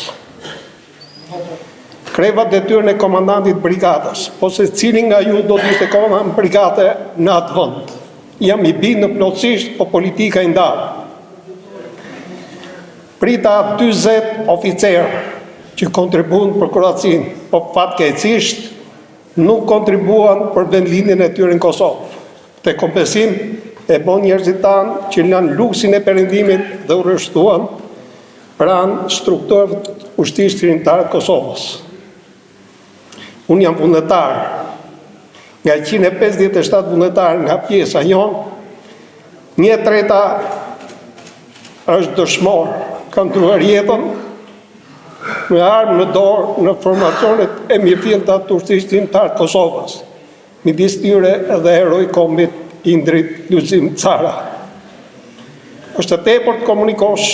Kreva detyrën e komandantit brigadës, po secili nga ju do të ishte komandant brigade në atë vend. Jam i bindur plotësisht, po politika i ndau. Prita 40 oficerë që kontribuan për Kroacinë, po fatkeqësisht Nuk kontribuan për vendlindjen e tyre në Kosovë. Këtë kompensim e bënë njerëzit tanë që lanë luksin e perëndimit dhe u rreshtuan pranë strukturave të Ushtrisë Çlirimtare të Kosovës. Unë jam vullnetar. Nga 157 vullnetarë nga pjesa jonë, një e treta është dëshmor, ka ndërruar jetën me armë në dorë në formacionet e mirëfillta të Ushtrisë Çlirimtare të Kosovës. Midis tyre edhe heroi i kombit Indrit Lulzim Cara. Është e tepërt të komunikosh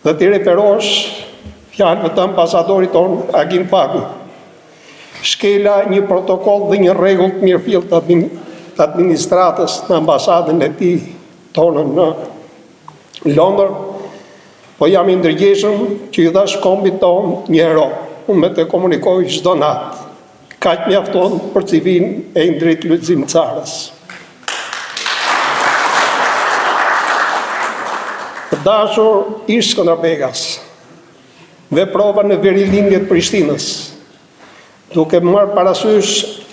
dhe t'i referohesh fjalëve të ambasadorit tonë Agim Fagu. Shkela një protokoll dhe një rregull të mirëfilltë të administratës në ambasadën e tij tonën në Londër, po jam i ndërgjegjshëm që i dhashë kombit tonë një hero. Unë me të komunikoj çdo natë. Kaq mjafton për CV-në e Indrit Lulzim Carës. Të dashur ish Skënderbegas, veprova në verilindje të Prishtinës, duke marrë parasysh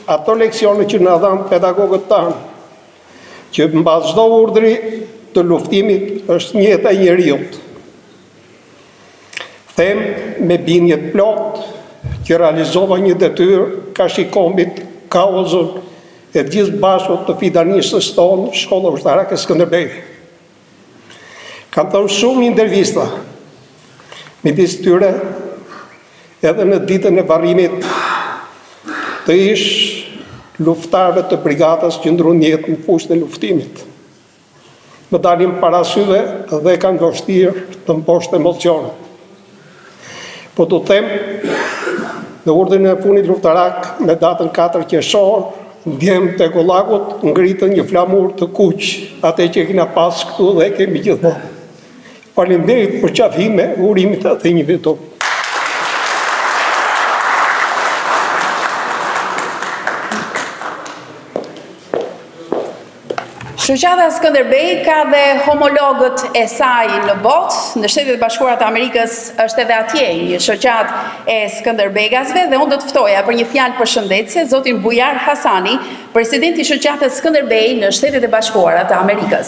ato leksione që na dhanë pedagogët tanë, që mbas çdo urdhri të luftimit është jeta e njeriut. Them me bindje të plotë që realizova një detyrë karshi kombit, kauzën e të gjithë bashkut të fidanishtës tonë, Shkolla Ushtarake Skënderbej. Kam dhënë shumë intervista, midis tyre edhe në ditën e varrimit të ish luftëtarëve të brigadës që ndërruan jetë në fushën e luftimit. Më dalin para syve dhe e kam vështirë të mposht emocionet. Po t'u them, në urdhrin e fundit luftarak me datën 4 qershor, djemtë e Gollakut ngritën një flamur të kuq, atë që e kena pas këtu dhe e kemi gjithmonë. Faleminderit për përqafime, urimet dhe një vit. Shoqata Skënderbej ka dhe homologët e saj në botë, në Shtetet e Bashkuara të Amerikës është edhe atje një shoqatë e Skënderbegasve dhe unë do të ftoja për një fjalë përshëndetëse zotin Bujar Hasani, president i shoqatës Skënderbej në Shtetet e Bashkuara të Amerikës.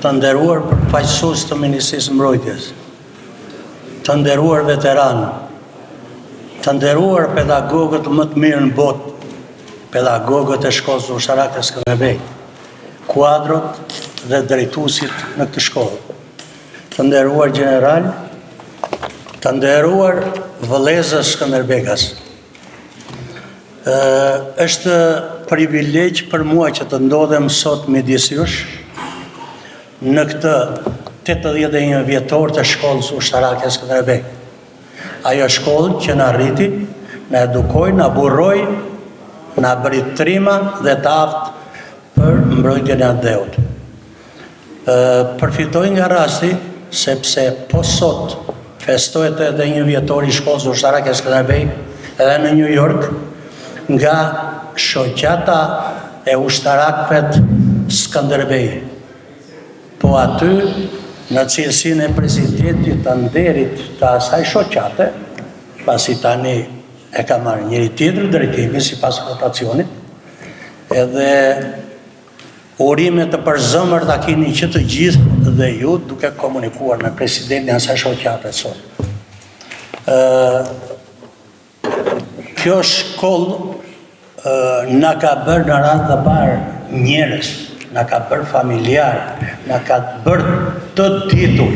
Të nderuar përfaqësues të Ministrisë së Mbrojtjes, të nderuar veteranë, të nderuar pedagogët më të mirë në botë, pedagogët e shkollës ushtarake Skënderbej, kuadrot dhe drejtuesit në këtë shkollë, të nderuar gjeneral, të nderuar vëllezër Skënderbegas. Është privilegj për mua që të ndodhem sot midis jush në këtë 81 vjetor të shkollës ushtarake Skënderbej. Ajo shkollë që na rriti, na edukoi, na burroi, na bëri trima dhe të aftë për mbrojtjen e atdheut. Përfitoj nga rasti sepse po sot festohet 81 vjetori i shkollës ushtarake Skënderbej edhe në New York nga shoqata e ushtarakëve Skënderbej. Po aty, në cilësinë e presidentit të nderit të asaj shoqate, pasi tani e ka marrë njeri tjetër drejtimin sipas rotacionit, edhe urime të përzemërta kini që të gjithë dhe ju duke komunikuar me presidentin e asaj shoqate sot. Ë Kjo shkollë na ka bërë në radhë të parë njerëz, na ka bërë familjarë, na ka bërë të ditur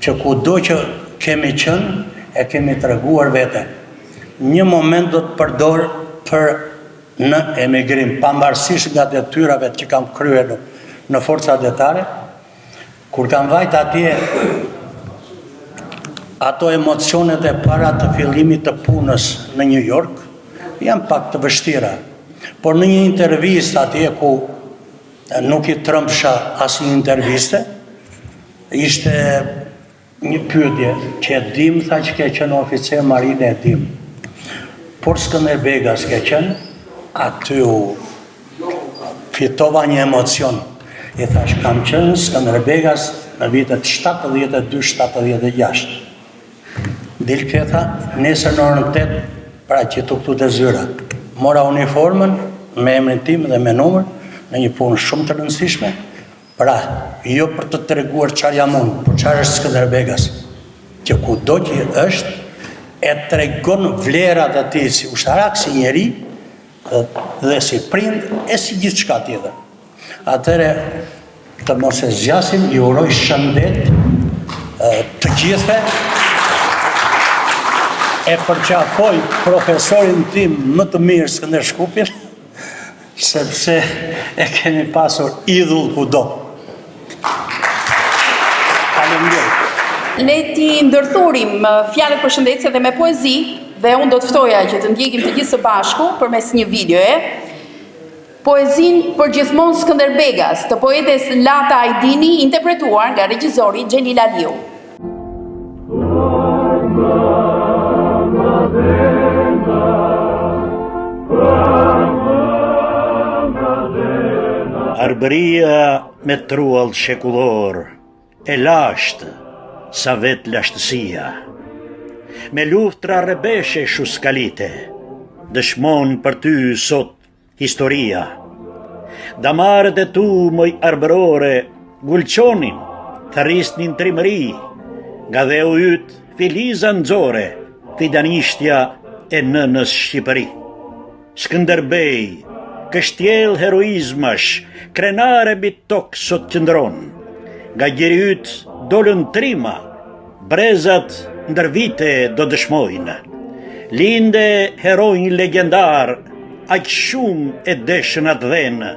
që kudo që kemi qenë e kemi treguar veten. Një moment do të përdor për në emigrim, pavarësisht nga detyrave që kam kryer në, në forca detare, Kur kam vajt atje, ato emocionet e para të fillimit të punës në New York janë pak të vështira. Por në një intervistë atje ku nuk i trembsha asnjë interviste, ishte një pyetje që e dim, tha që ke qenë oficer marine e dim. Por Skënderbegas ke qenë, aty u Fitova një emocion. I thashë, kam qenë Skënderbegas në vitet 72-76. Dil ke tha, nesër në orën 8. Pra qitu këtu te zyra. Mora uniformën me emrin tim dhe me numër në një punë shumë të rëndësishme. Pra, jo për të treguar çfarë jam unë, por çfarë është Skënderbegas, që kudo që është e tregon vlerat e tij si ushtarak, si njeri dhe si prind e si gjithçka tjetër. Atëherë të mos e zgjasim, ju uroj shëndet të gjithëve. E përqafoj profesorin tim më të mirë Skënder Shkupin, sepse e kemi pasur idhull kudo. Faleminderit. Le t'i ndërthurim fjalët përshëndetëse dhe me poezi dhe unë do të ftoja që të ndjekim të gjithë së bashku përmes një videoje Poezinë Përgjithmonë Skënderbegas të poetes Lata Ajdini, interpretuar nga regjizori Xhelil Aliu. Arbëria me truall shekullor, e lashtë sa vetë lashtësia. Me luftra rrebeshe shuskalite, dëshmon për ty sot Historia. Damarët e tu moj arbërore, gulçonin, thërrisnin trimëri, nga dheu yt filiza nxore, fidanishtja e nënës Shqipëri. Skënderbej, kështjellë heroizmash, krenare mbi tokë sot qëndron. Nga gjiri yt dolën trima, Brezat ndër vite do dëshmojnë. Linde heronj legjendarë, aq shumë e deshën atdhenë.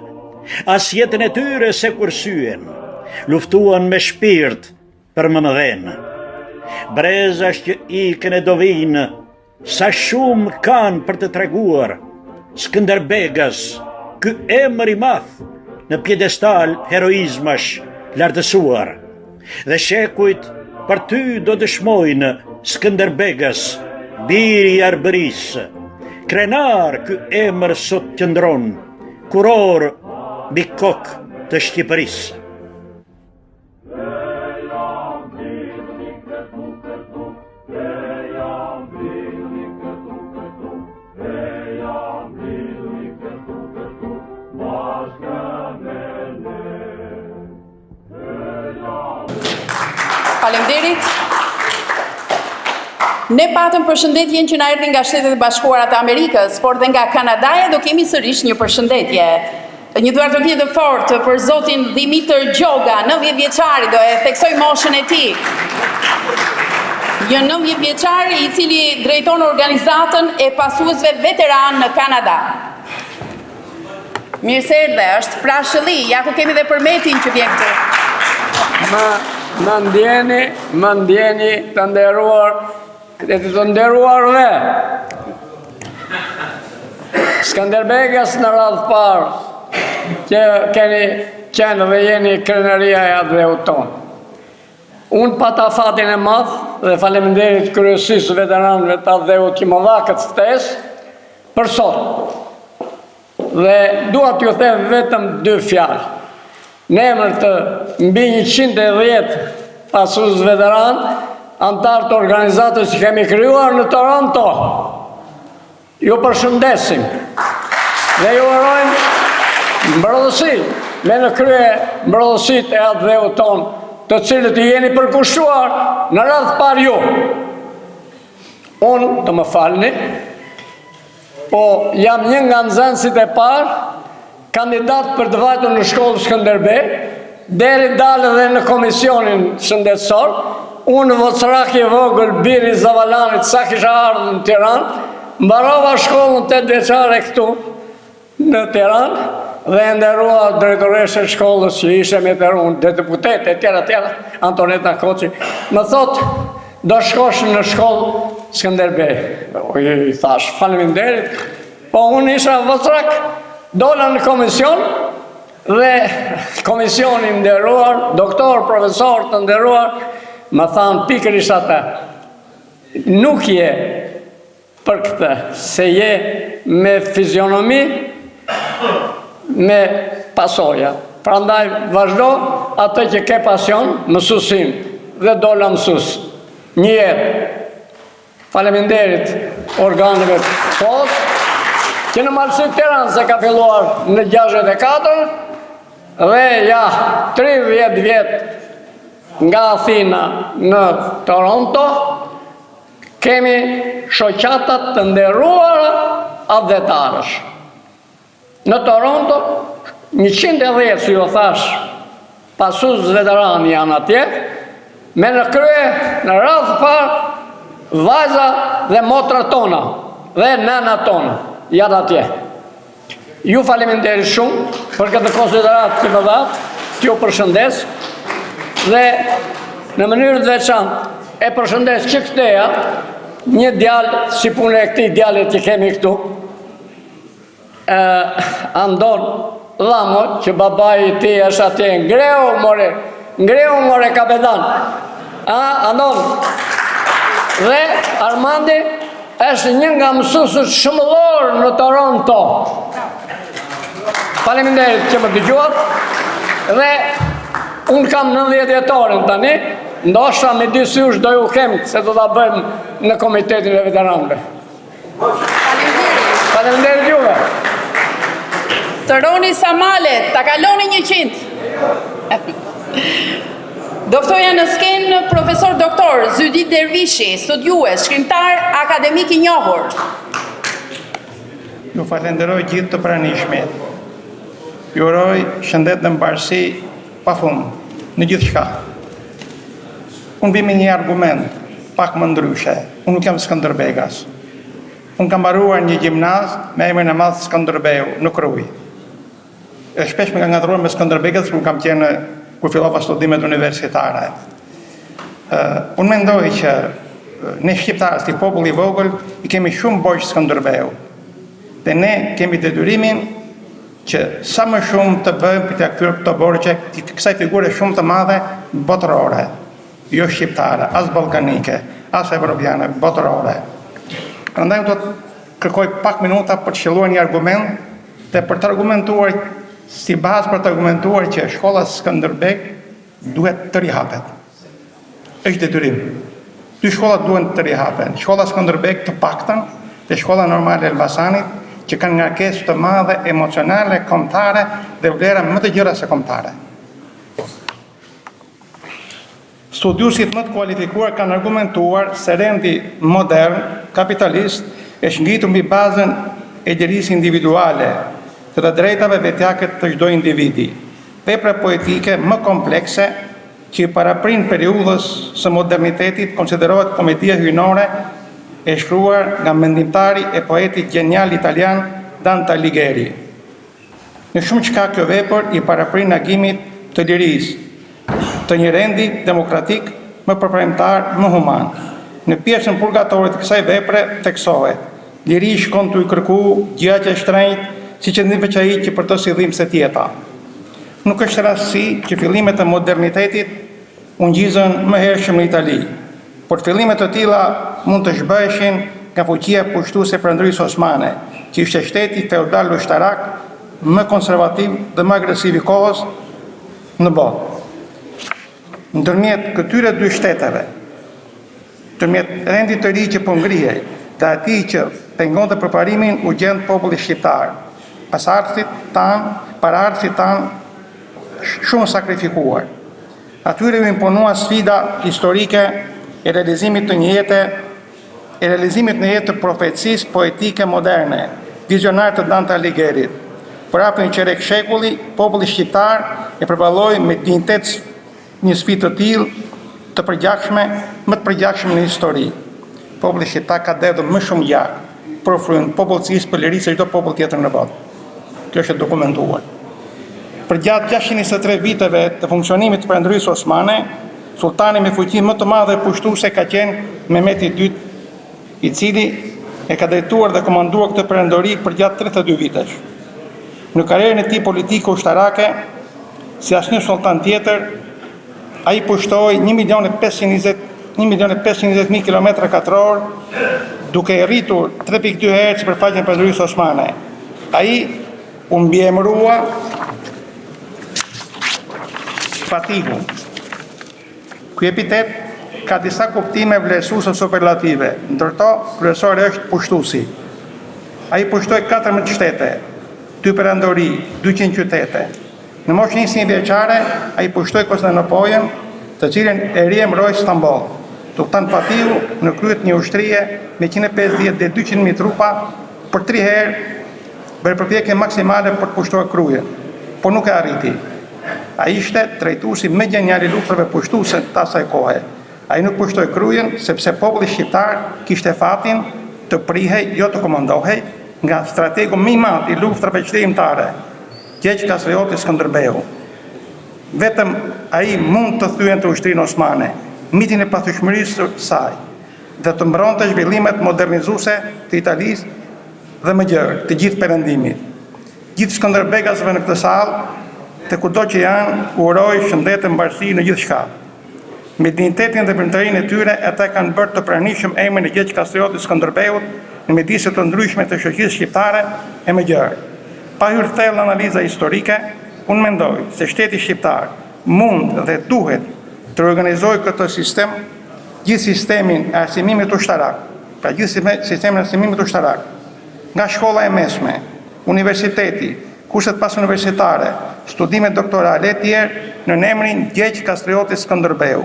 As jetën e tyre s'e kursyen, luftuan me shpirt për mëmëdhenë. Brezash që ikën e do vijnë, Sa shumë kanë për të treguar Skënderbegas, ky emër i madh në piedestal heroizmash lartësuar. Dhe shekujt për ty do dëshmojnë Skënderbegas, biri i Arbërisë. Krenar ky emër sot qëndron, kurorë mbi kokë të Shqipërisë. Faleminderit. Ne patëm përshëndetjen që na erdhi nga Shtetet e Bashkuara të Amerikës, por dhe nga Kanadaja do kemi sërish një përshëndetje. Një duartrokitje të fortë për zotin Dhimitër Gjoga, 90 vjeçari, do e theksoj moshën e tij. Një 90 vjeçar i cili drejton organizatën e pasuesve veteranë në Kanada. Mirë se erdhe, është Frashëlli, ja ku kemi dhe Përmetin që vjen këtu. Më, më ndjeni, më ndjeni të nderuar Dhe të nderuarve, Skënderbegas në radhë parë, që keni qenë dhe jeni krenaria e atdheut tonë. Unë pata fatin e madh dhe faleminderit kryesisë së veteranëve të atdheut që më dha këtë ftesë për sot. Dhe dua t'ju them vetëm dy fjalë. Në emër të mbi 110 pasues veteranë, anëtarë të organizatës që kemi krijuar në Toronto, ju përshëndesim dhe ju urojmë mbrodhësi me në krye mbrodhësit e atdheut tonë, të cilët i jeni përkushtuar në radhë parë ju. Unë të më falni, Po jam një nga nxënësit e parë, kandidat për të vajtur në shkollë Skënderbej, deri dalë dhe në komisionin shëndetësor, unë vocrak i vogël bir i Zavalanit sa kisha ardhur në Tiranë, mbarova shkollën 8 vjeçare këtu në Tiranë dhe e nderuar drejtoreshë e shkollës që ishte me të unë, dhe deputet e tjera tjera, Antoneta Koci, më thotë, do shkosh në shkollë Skënderbej. I thashë, faleminderit, po unë isha vocrak, dola në komision dhe komisioni i nderuar, doktor, profesor të nderuar, më thanë pikërisht atë, nuk je Për këtë, se je me fizionomi me pasoja. Prandaj vazhdo atë që ke pasion, mësuesinë dhe dola mësues. Një jetë. Faleminderit. organeve të kohës, që në Malësi të Tiranës e ka filluar në 64, dhe ja 30 vjet nga Athina në Toronto, kemi shoqatat të nderuara atdhetarësh. Në Toronto, 110, si ju thashë, pasues veteranë janë atje, me në krye, në radhë të parë, vajza dhe motra tona, dhe nëna tona, janë atje. Ju faleminderit shumë për këtë konsideratë që më dhatë, t'ju përshëndes, dhe në mënyrë të veçantë e përshëndes që këteja, një djalë si puna e këtij djalit që kemi këtu, Andon Dhamo, që babai i tij është atje, ngreu more, ngreu more kapedan. A, Andon. Dhe Armandi është një nga mësuesit shembullorë në Toronto. Faleminderit që më dëgjuat. Dhe unë kam 90 vjetorin tani, ndoshta midis jush do ju kem se do ta bëjmë në komitetin e veteranëve. Faleminderit. Faleminderit juve. Të rroni sa malet, ta kaloni 100. Do ftoja në skenë profesor doktor Zyhdi Dervishi, studiues, shkrimtar, akademik i njohur. Ju falenderoj gjithë të pranishmit. Ju uroj shëndet dhe mbarësi pa fund në gjithçka. Unë vij me një argument pak më ndryshe. Unë nuk jam Skënderbegas. Unë kam mbaruar një gjimnaz me emrin e madh Skënderbeu në Krujë. E shpesh më kanë ngatërruar me Skënderbegas kur kam qenë kur fillova studimet universitare. Uh, unë mendoj që ne shqiptarët si popull i vogël i kemi shumë borxh Skënderbeut. Dhe ne kemi detyrimin që sa më shumë të bëjmë për t'ia kthyer këto borxhe kësaj figure shumë të madhe botërore, jo shqiptare, as ballkanike, as evropiane, botërore. Prandaj do të kërkoj pak minuta për të shtjelluar një argument dhe për të argumentuar si bazë për të argumentuar që shkolla Skënderbeg duhet të rihapet. Është detyrim. Dy shkollat duhen të rihapen. Shkolla Skënderbeg të paktën dhe shkolla normale e Elbasanit, që kanë ngarkesë të madhe emocionale, kombëtare dhe vlera më të gjera se kombëtare. Studiuesit më të kualifikuar kanë argumentuar se rendi modern kapitalist është ngritur mbi bazën e lirisë individuale, të të drejtave vetjake të çdo individi. Vepra poetike më komplekse që i paraprin periudhës së modernitetit konsiderohet Komedia Hyjnore e shkruar nga mendimtari e poeti gjenial italian Dante Alighieri. Në shumëçka kjo vepër i paraprin agimit të lirisë, të një rendi demokratik më përparimtar, më human. Në pjesën Purgatorit të kësaj vepre theksohet, Liri shkon tuj kërku gjë aq e shtrenjtë, siç e ndin veç ai që për të s'i dhimbset jeta. Nuk është rastësi që fillimet e modernitetit u ngjizën më hershëm në Itali, por fillime të tilla mund të zhbëheshin nga fuqia pushtuese e Perandorisë Osmane, që ishte shteti feudal ushtarak më konservativ dhe më agresiv i kohës në botë. Ndërmjet këtyre dy shteteve, ndërmjet rendit të ri që po ngrihej dhe atij që pengonte përparimin u gjend populli shqiptar, pasardhësit tanë, paraardhësit tanë shumë sakrifikuar. Atyre u imponua sfida historike e realizimit të një jete e realizimit në jetë të profecisë poetike moderne, vizionare të Dante Aligherit. Për afër një çerek shekulli, populli shqiptar e përballoi me dinjitet një sfidë të tillë të përgjakshme, më të përgjakshme në histori. Populli shqiptar ka derdhur më shumë gjak për frymë popullsisë për liri se çdo popull tjetër në botë. Kjo është e dokumentuar. Përgjatë 623 viteve të funksionimit të Perandorisë Osmane, Sulltani me fuqi më të madhe pushtuese ka qenë Mehmeti i Dytë, i cili e ka drejtuar dhe komanduar këtë perandori përgjatë 32 vitesh. Në karrierën e tij politike ushtarake, si asnjë sulltan tjetër, ai pushtoi 1 milion e 520 1 milion e 520 mijë kilometra katror, duke e rritur 3.2 herë sipërfaqen e Perandorisë Osmane. Ai u mbiemërua Fatihu. Ky epitet ka disa kuptime vlerësuese superlative, ndër to kryesore është pushtuesi. Ai pushtoi 14 shtete, dy perandori, 200 qytete. Në moshën 21 vjeçare, ai pushtoi Konstantinopojën, të cilën e riemëroi Stamboll. Sulltan Fatihu në krye të një ushtrie me 150 deri 200.000 trupa për tri herë bëri përpjekje maksimale për të pushtuar Krujën, por nuk e arriti. Ai ishte drejtuesi më gjenial i luftërave pushtuese të asaj kohe. Ai nuk pushtoi Krujën sepse populli shqiptar kishte fatin të prihej, jo të komandohej, nga strategu më i madh i luftërave çlirimtare, Gjergj Kastrioti Skënderbeu. Vetëm ai mund të thyente ushtrinë osmane, mitin e pathyeshmërisë së saj, dhe të mbronte zhvillimet modernizuese të Italisë dhe më gjerë, të gjithë Perëndimit. Gjithë skënderbegasve në këtë sallë, dhe kudo që janë, u uroj shëndet e mbarësi në gjithçka. Me dinjitetin dhe veprimtarinë e tyre, ata e kanë bërë të pranishëm emrin e Gjergj Kastrioti Skënderbeut në mjedise të ndryshme të shoqërisë shqiptare e më gjerë. Pa hyrë thellë në analiza historike, unë mendoj se shteti shqiptar mund dhe duhet të riorganizojë këtë sistem, gjithë sistemin e arsimimit ushtarak, pra gjithë sistemin e arsimimit ushtarak, nga shkolla e mesme, universiteti, kurset pasuniversitare, studimet doktorale etj. Nën emrin Gjergj Kastrioti Skënderbeu.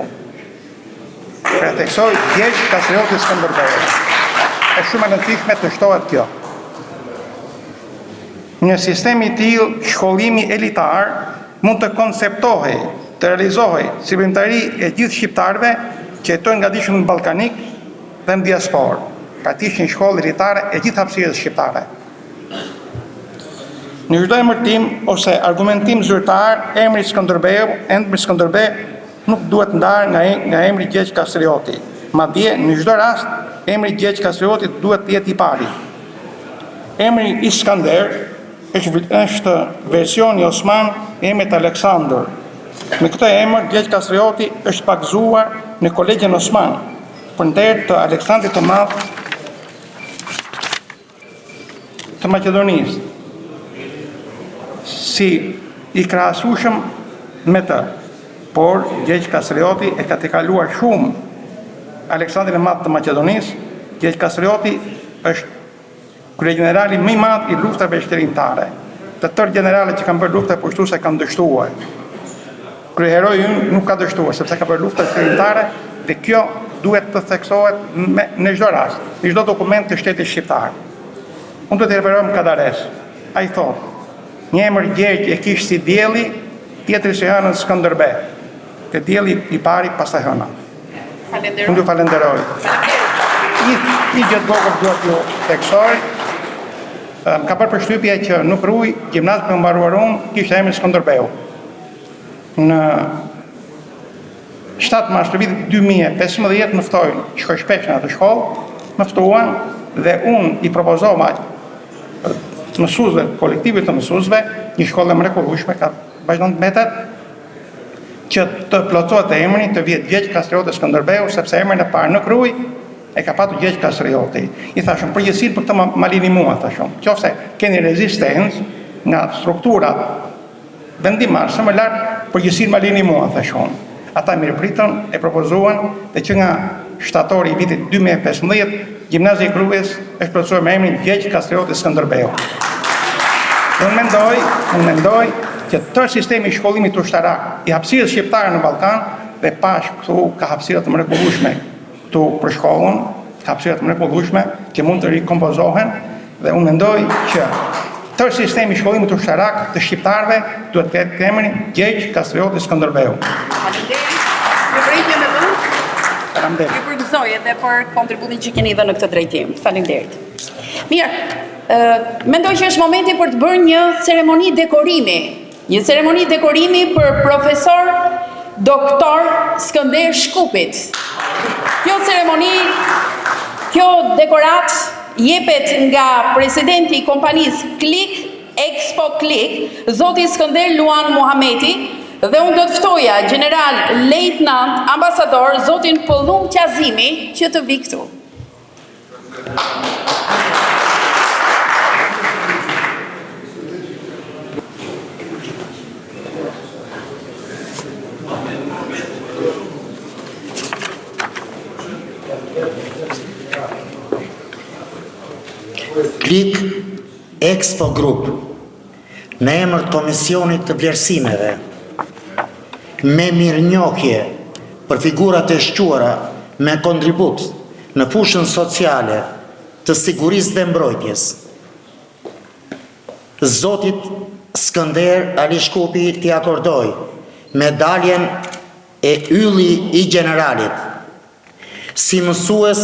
Pra theksoj Gjergj Kastrioti Skënderbeu. Është shumë e rëndësishme të shtohet kjo. Një sistem i tillë shkollimi elitar mund të konceptohej, të realizohej si veprimtari e gjithë shqiptarëve që jetojnë në gadishullin ballkanik dhe në diasporë. Pra të ishte një shkollë elitare e gjithë hapësirës shqiptare. Në çdo emërtim ose argumentim zyrtar, emri Skënderbeu, emri Skënderbe nuk duhet ndarë nga nga emri Gjergj Kastrioti. Madje, në çdo rast, emri Gjergj Kastrioti duhet të jetë i pari. Emri Iskander është është versioni osman i emrit Aleksandër. Me këtë emër Gjergj Kastrioti është pagëzuar në Kolegjin Osman për nder të Aleksandrit të Madh të Maqedonisë si i krahasueshëm me të, por Gjergj Kastrioti e ka tejkaluar shumë Aleksandrin e Madh të Maqedonisë, Gjergj Kastrioti është kryegjenerali më i madh i luftërave çlirimtare. Të tërë gjeneralët që kanë bërë lufta pushtuese kanë dështuar. Kryeheroi ynë nuk ka dështuar, sepse ka bërë lufta çlirimtare dhe kjo duhet të theksohet me, në çdo rast, në çdo dokument të shtetit shqiptar. Unë do t'i referohem Kadaresë. Ai thotë, një emër Gjergj e kish si dielli, tjetri si hënën Skënderbe. Te dielli i pari, pastaj hëna. Falenderoj. Unë ju falenderoj. Një, një gjë të vogël dua t'ju theksoj. Më ka bërë përshtypje që në Krujë, gjimnazin që kam mbaruar unë, kishte emrin Skënderbeu. Në 7 mars të vitit 2015 më ftojnë, shkoj shpesh në atë shkollë, më ftuan dhe unë i propozova mësuesve, kolektivit të mësuesve, një shkollë e mrekullueshme ka vazhdon të mbetet që të plotësohet emri të vihet Gjergj Kastrioti Skënderbeu, sepse emrin e parë në Krujë e ka patur Gjergj Kastrioti. I thashë, përgjegjësinë për këtë ma, ma lini mua, thashë. Qofse keni rezistencë nga strukturat Vendimmarrëse më lart, përgjegjësinë ma lini mua, thashë unë. Ata mirëpritën, e propozuan dhe që nga shtatori i vitit 2015, gjimnazi i Krujës është plotësuar me emrin Gjergj Kastrioti Skënderbeu. Unë mendoj, unë mendoj që tërë sistemi i shkollimit ushtarak i hapësirës shqiptare në Ballkan dhe pashë këtu ka hapësira të mrekullueshme këtu për shkollën, hapësira të mrekullueshme që mund të rikompozohen dhe unë mendoj që tërë sistemi i shkollimit ushtarak të shqiptarëve duhet të ketë emrin Gjergj Kastrioti Skënderbeu. Faleminderit. Një vërejtje me vend. Faleminderit. Ju përgëzoj edhe për kontributin që keni dhënë në këtë drejtim. Faleminderit. Mirë, mendoj që është momenti për të bërë një ceremoni dekorimi. Një ceremoni dekorimi për profesor doktor Skënder Shkupit. Kjo ceremoni, kjo dekoratë jepet nga presidenti i kompanisë Klik Expo Klik, zoti Skënder Luan Muhameti, dhe unë do të ftoja gjeneral lejtnant ambasador zotin Pëllumb Qazimi që të vijë këtu. Klik Expo Group, në emër të Komisionit të Vlerësimeve, me mirënjohje për figurat e shquara me kontribut në fushën sociale të sigurisë dhe mbrojtjes, zotit Skënder Ali Shkupi t'i akordojë medaljen e Ylli i Gjeneralit, Si mësues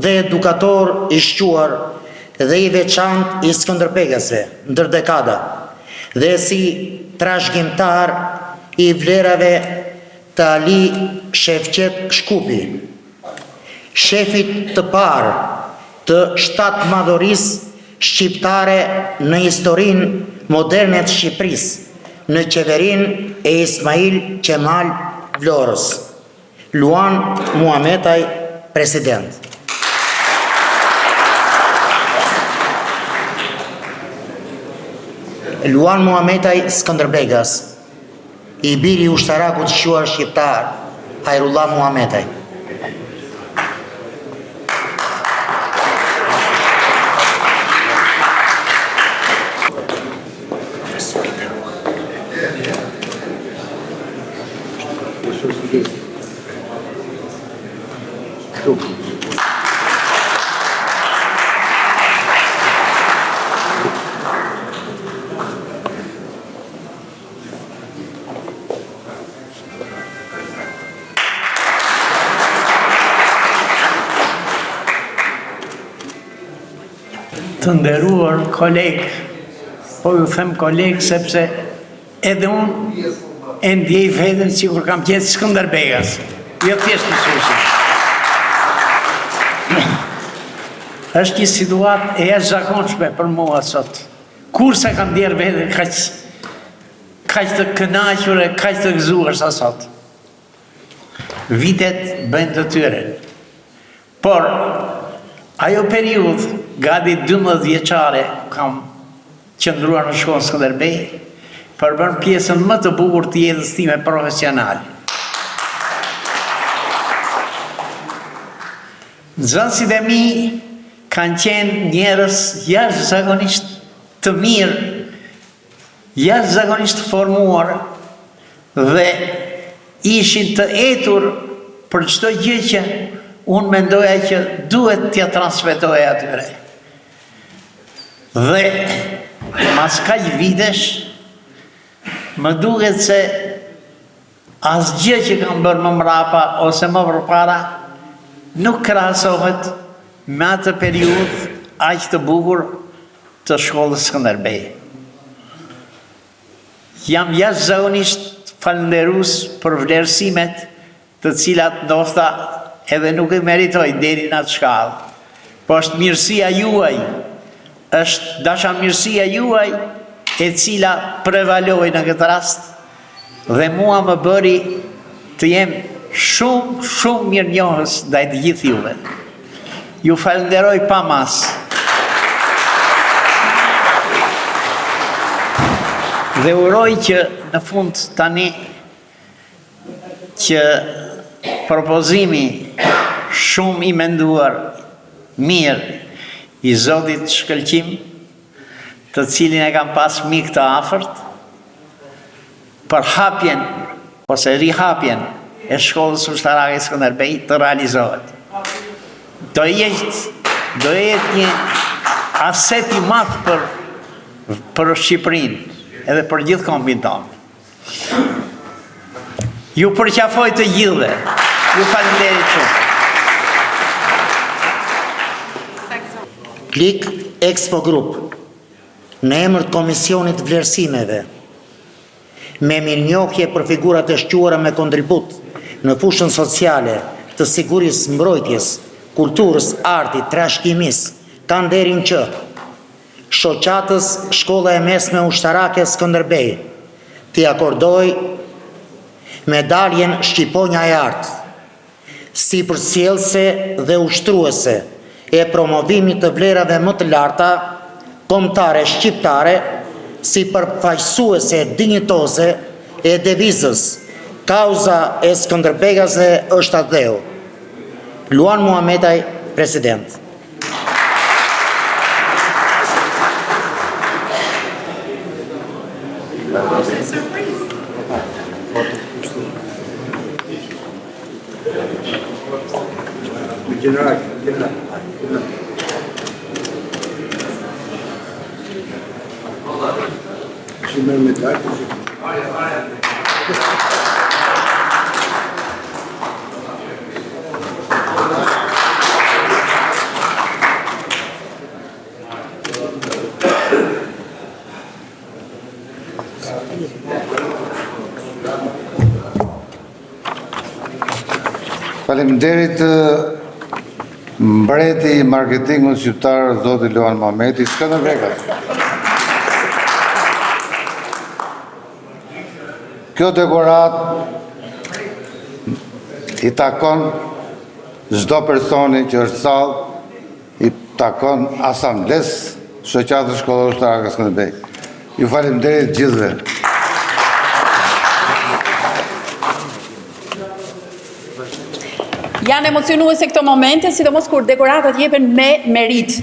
dhe edukator i shquar dhe i veçantë i skënderbegasve ndër dekada dhe si trashëgimtar i vlerave të Ali Shefqet Shkupi, shefit të parë të Shtatmadhorisë shqiptare në historinë moderne të Shqipërisë në qeverinë e Ismail Qemal Vlorës. Luan Muhametaj, President. Luan Muhametaj, Skënderbegas, i biri i ushtarakut të shquar shqiptar, Hajrullah Muhametaj. Të nderuar kolegë, po ju them kolegë sepse Edhe unë e ndjej veten sikur kam qenë Skënderbegas, jo thjesht mësuesi. Është një situatë e jashtëzakonshme për mua sot. Kurrë s'e kam ndjerë veten kaq kaq të kënaqur e kaq të gëzuar sa sot. Vitet bëjnë të tyren. Por, ajo periudhë, gati 12 vjeçare, kam qëndruar në shkollën Skënderbej, përbën pjesën më të bukur të jetës time profesionale. Nxënësit e mi kanë qenë njerëz jashtëzakonisht të mirë, jashtëzakonisht të formuar dhe ishin të etur për çdo gjë që unë mendoja që duhet t'ia transmetoja atyre. Dhe mas kaq vitesh më duket se asgjë që kam bërë më mrapa ose më përpara nuk krahasohet me atë periudhë aq të bukur të shkollës Skënderbej. Jam jashtëzakonisht falënderues për vlerësimet të cilat ndoshta edhe nuk i meritoj deri në atë shkallë. Po është mirësia juaj, është dashamirësia juaj e cila prevaloi në këtë rast dhe mua më bëri të jem shumë, shumë mirënjohës ndaj të gjithë juve. Ju falënderoj pa masë. Dhe uroj që në fund tani që propozimi shumë i menduar mirë i Zotit Shkëlqim, të cilin e kam pas mik të afërt, për hapjen ose rihapjen e shkollës ushtarake Skënderbej të realizohet. Do jetë, do jetë një aset i madh për, për Shqipërinë edhe për gjithë kombin tonë. Ju përqafoj të gjithëve. Ju faleminderit shumë. Klik Expo Group në emër të Komisionit të Vlerësimeve me mirënjohje për figurat e shquara me kontribut në fushën sociale, të sigurisë, mbrojtjes, kulturës, artit, trashëgimisë, ka nderin që Shoqatës Shkolla e Mesme Ushtarake Skënderbej t'i akordojë medaljen Shqiponja e Artë, si përcjellëse dhe ushtruese e promovimit të vlerave më të larta kombëtare shqiptare, si përfaqësuese dinjitoze e devizës Kauza e Skënderbegasve është atdheu. Luan Muhametaj, President. General, general. Si merr me lajtë, Faleminderit mbreti i marketingut shqiptar zoti Luan Mameti, Skënderbegas. Kjo dekoratë i takon çdo personi që është sallë, i takon asamblesë Shoqatës Shkollës Ushtarake Skënderbej. Ju faleminderit gjithëve. Janë emocionuese këto momente, sidomos kur dekoratat jepen me meritë.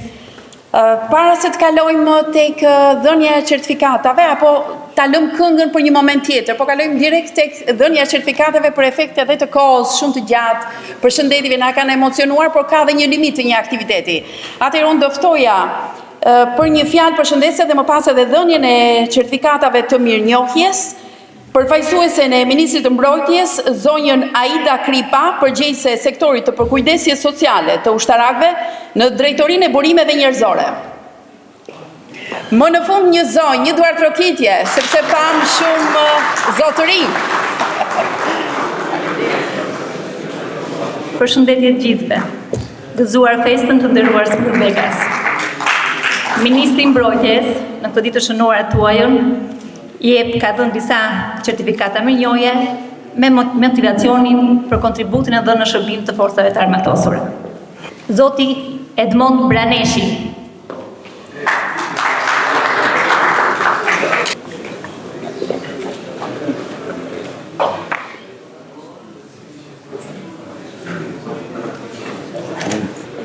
Para se të kalojmë tek dhënia e certifikatave apo ta lëmë këngën për një moment tjetër, po kalojmë direkt tek dhënia e certifikatave për efekt edhe të kohës shumë të gjatë, përshëndetjeve na kanë emocionuar, por ka dhe një limit të një aktiviteti. Atëherë unë do ftoja për një fjalë përshëndetëse dhe më pas edhe dhënien e certifikatave të mirënjohjes. Përfaqësuesen e Ministrit të Mbrojtjes, zonjën Aida Kripa, përgjegjëse e sektorit të përkujdesjes sociale të ushtarakëve në Drejtorinë e Burimeve Njerëzore. Më në fund një zonjë, një duartrokitje, sepse pamë shumë zotërinj. Përshëndetje të gjithëve. Gëzuar festën të nderuar Skënderbegas. Ministri i Mbrojtjes, në këtë ditë të shënuar tuajën, Jep ka dhënë disa certifikata mirënjohje me motivacionin për kontributin e dhënë në shërbim të Forcave të Armatosura. Zoti Edmond Braneshi.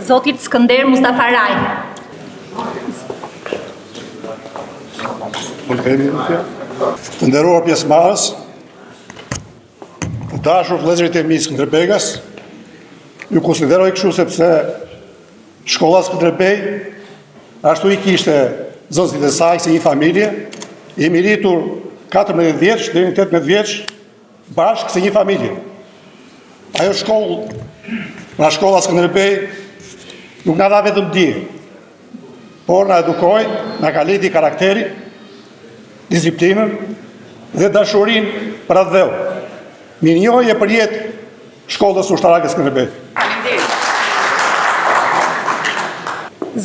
Zotit Skënder Mustafaraj. Të nderuar pjesëmarrës, të dashur vëllezërit e mi Skënderbegas, ju konsideroj kështu sepse shkolla Skënderbej ashtu i kishte nxënësit e saj si një familje, jemi rritur 14 vjeç deri në 18 vjeç Bashkë si një familje. Ajo shkollë, pra shkolla Skënderbej, nuk na dha vetëm dije, por na edukoi, na kaliti karakterin, disiplinën dhe dashurinë për atdheun. Mirënjohje përjetë shkollës ushtarake Skënderbej.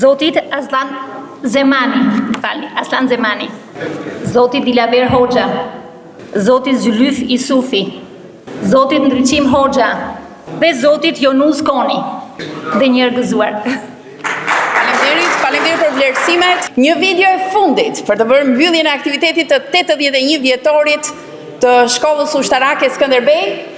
Zotit Aslan Zemani, më falni, Aslan Zemani. Zotit Dilaver Hoxha. Zotit Zylyf Isufi, Zotit Ndriçim Hoxha dhe Zotit Jonuz Koni. Dhe një herë gëzuar. Faleminderit, faleminderit për vlerësimet. Një video e fundit për të bërë mbylljen e aktivitetit të 81 vjetorit të Shkollës Ushtarake Skënderbej.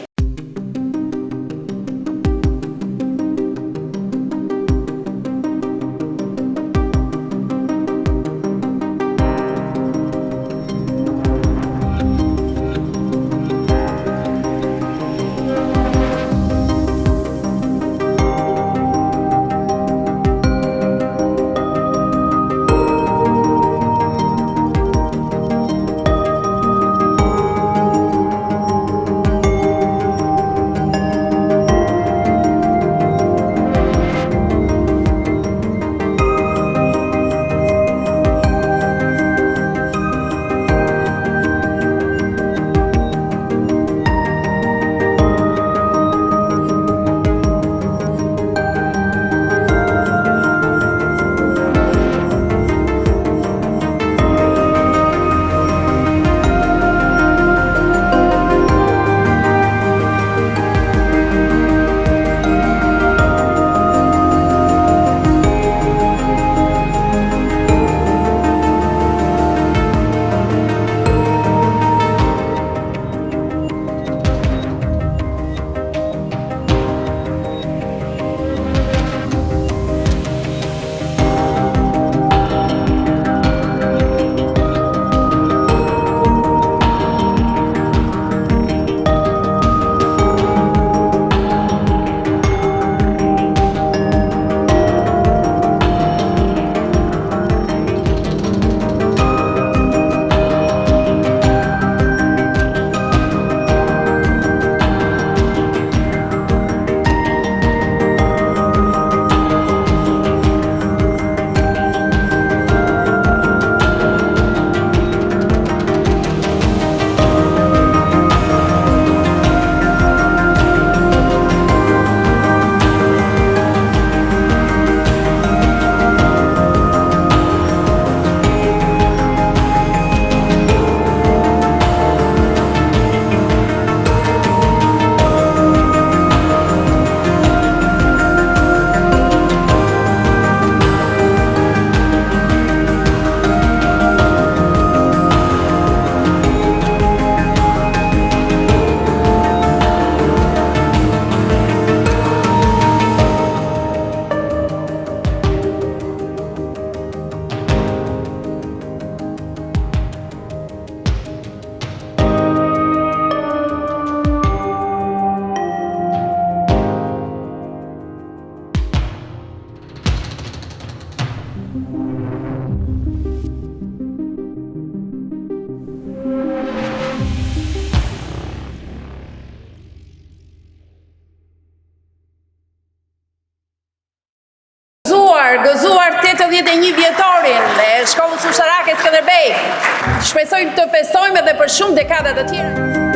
Gëzuar, gëzuar 81 vjetorin e shkollës ushtarake Skënderbej. Shpresojmë të festojmë edhe për shumë dekada të tjera.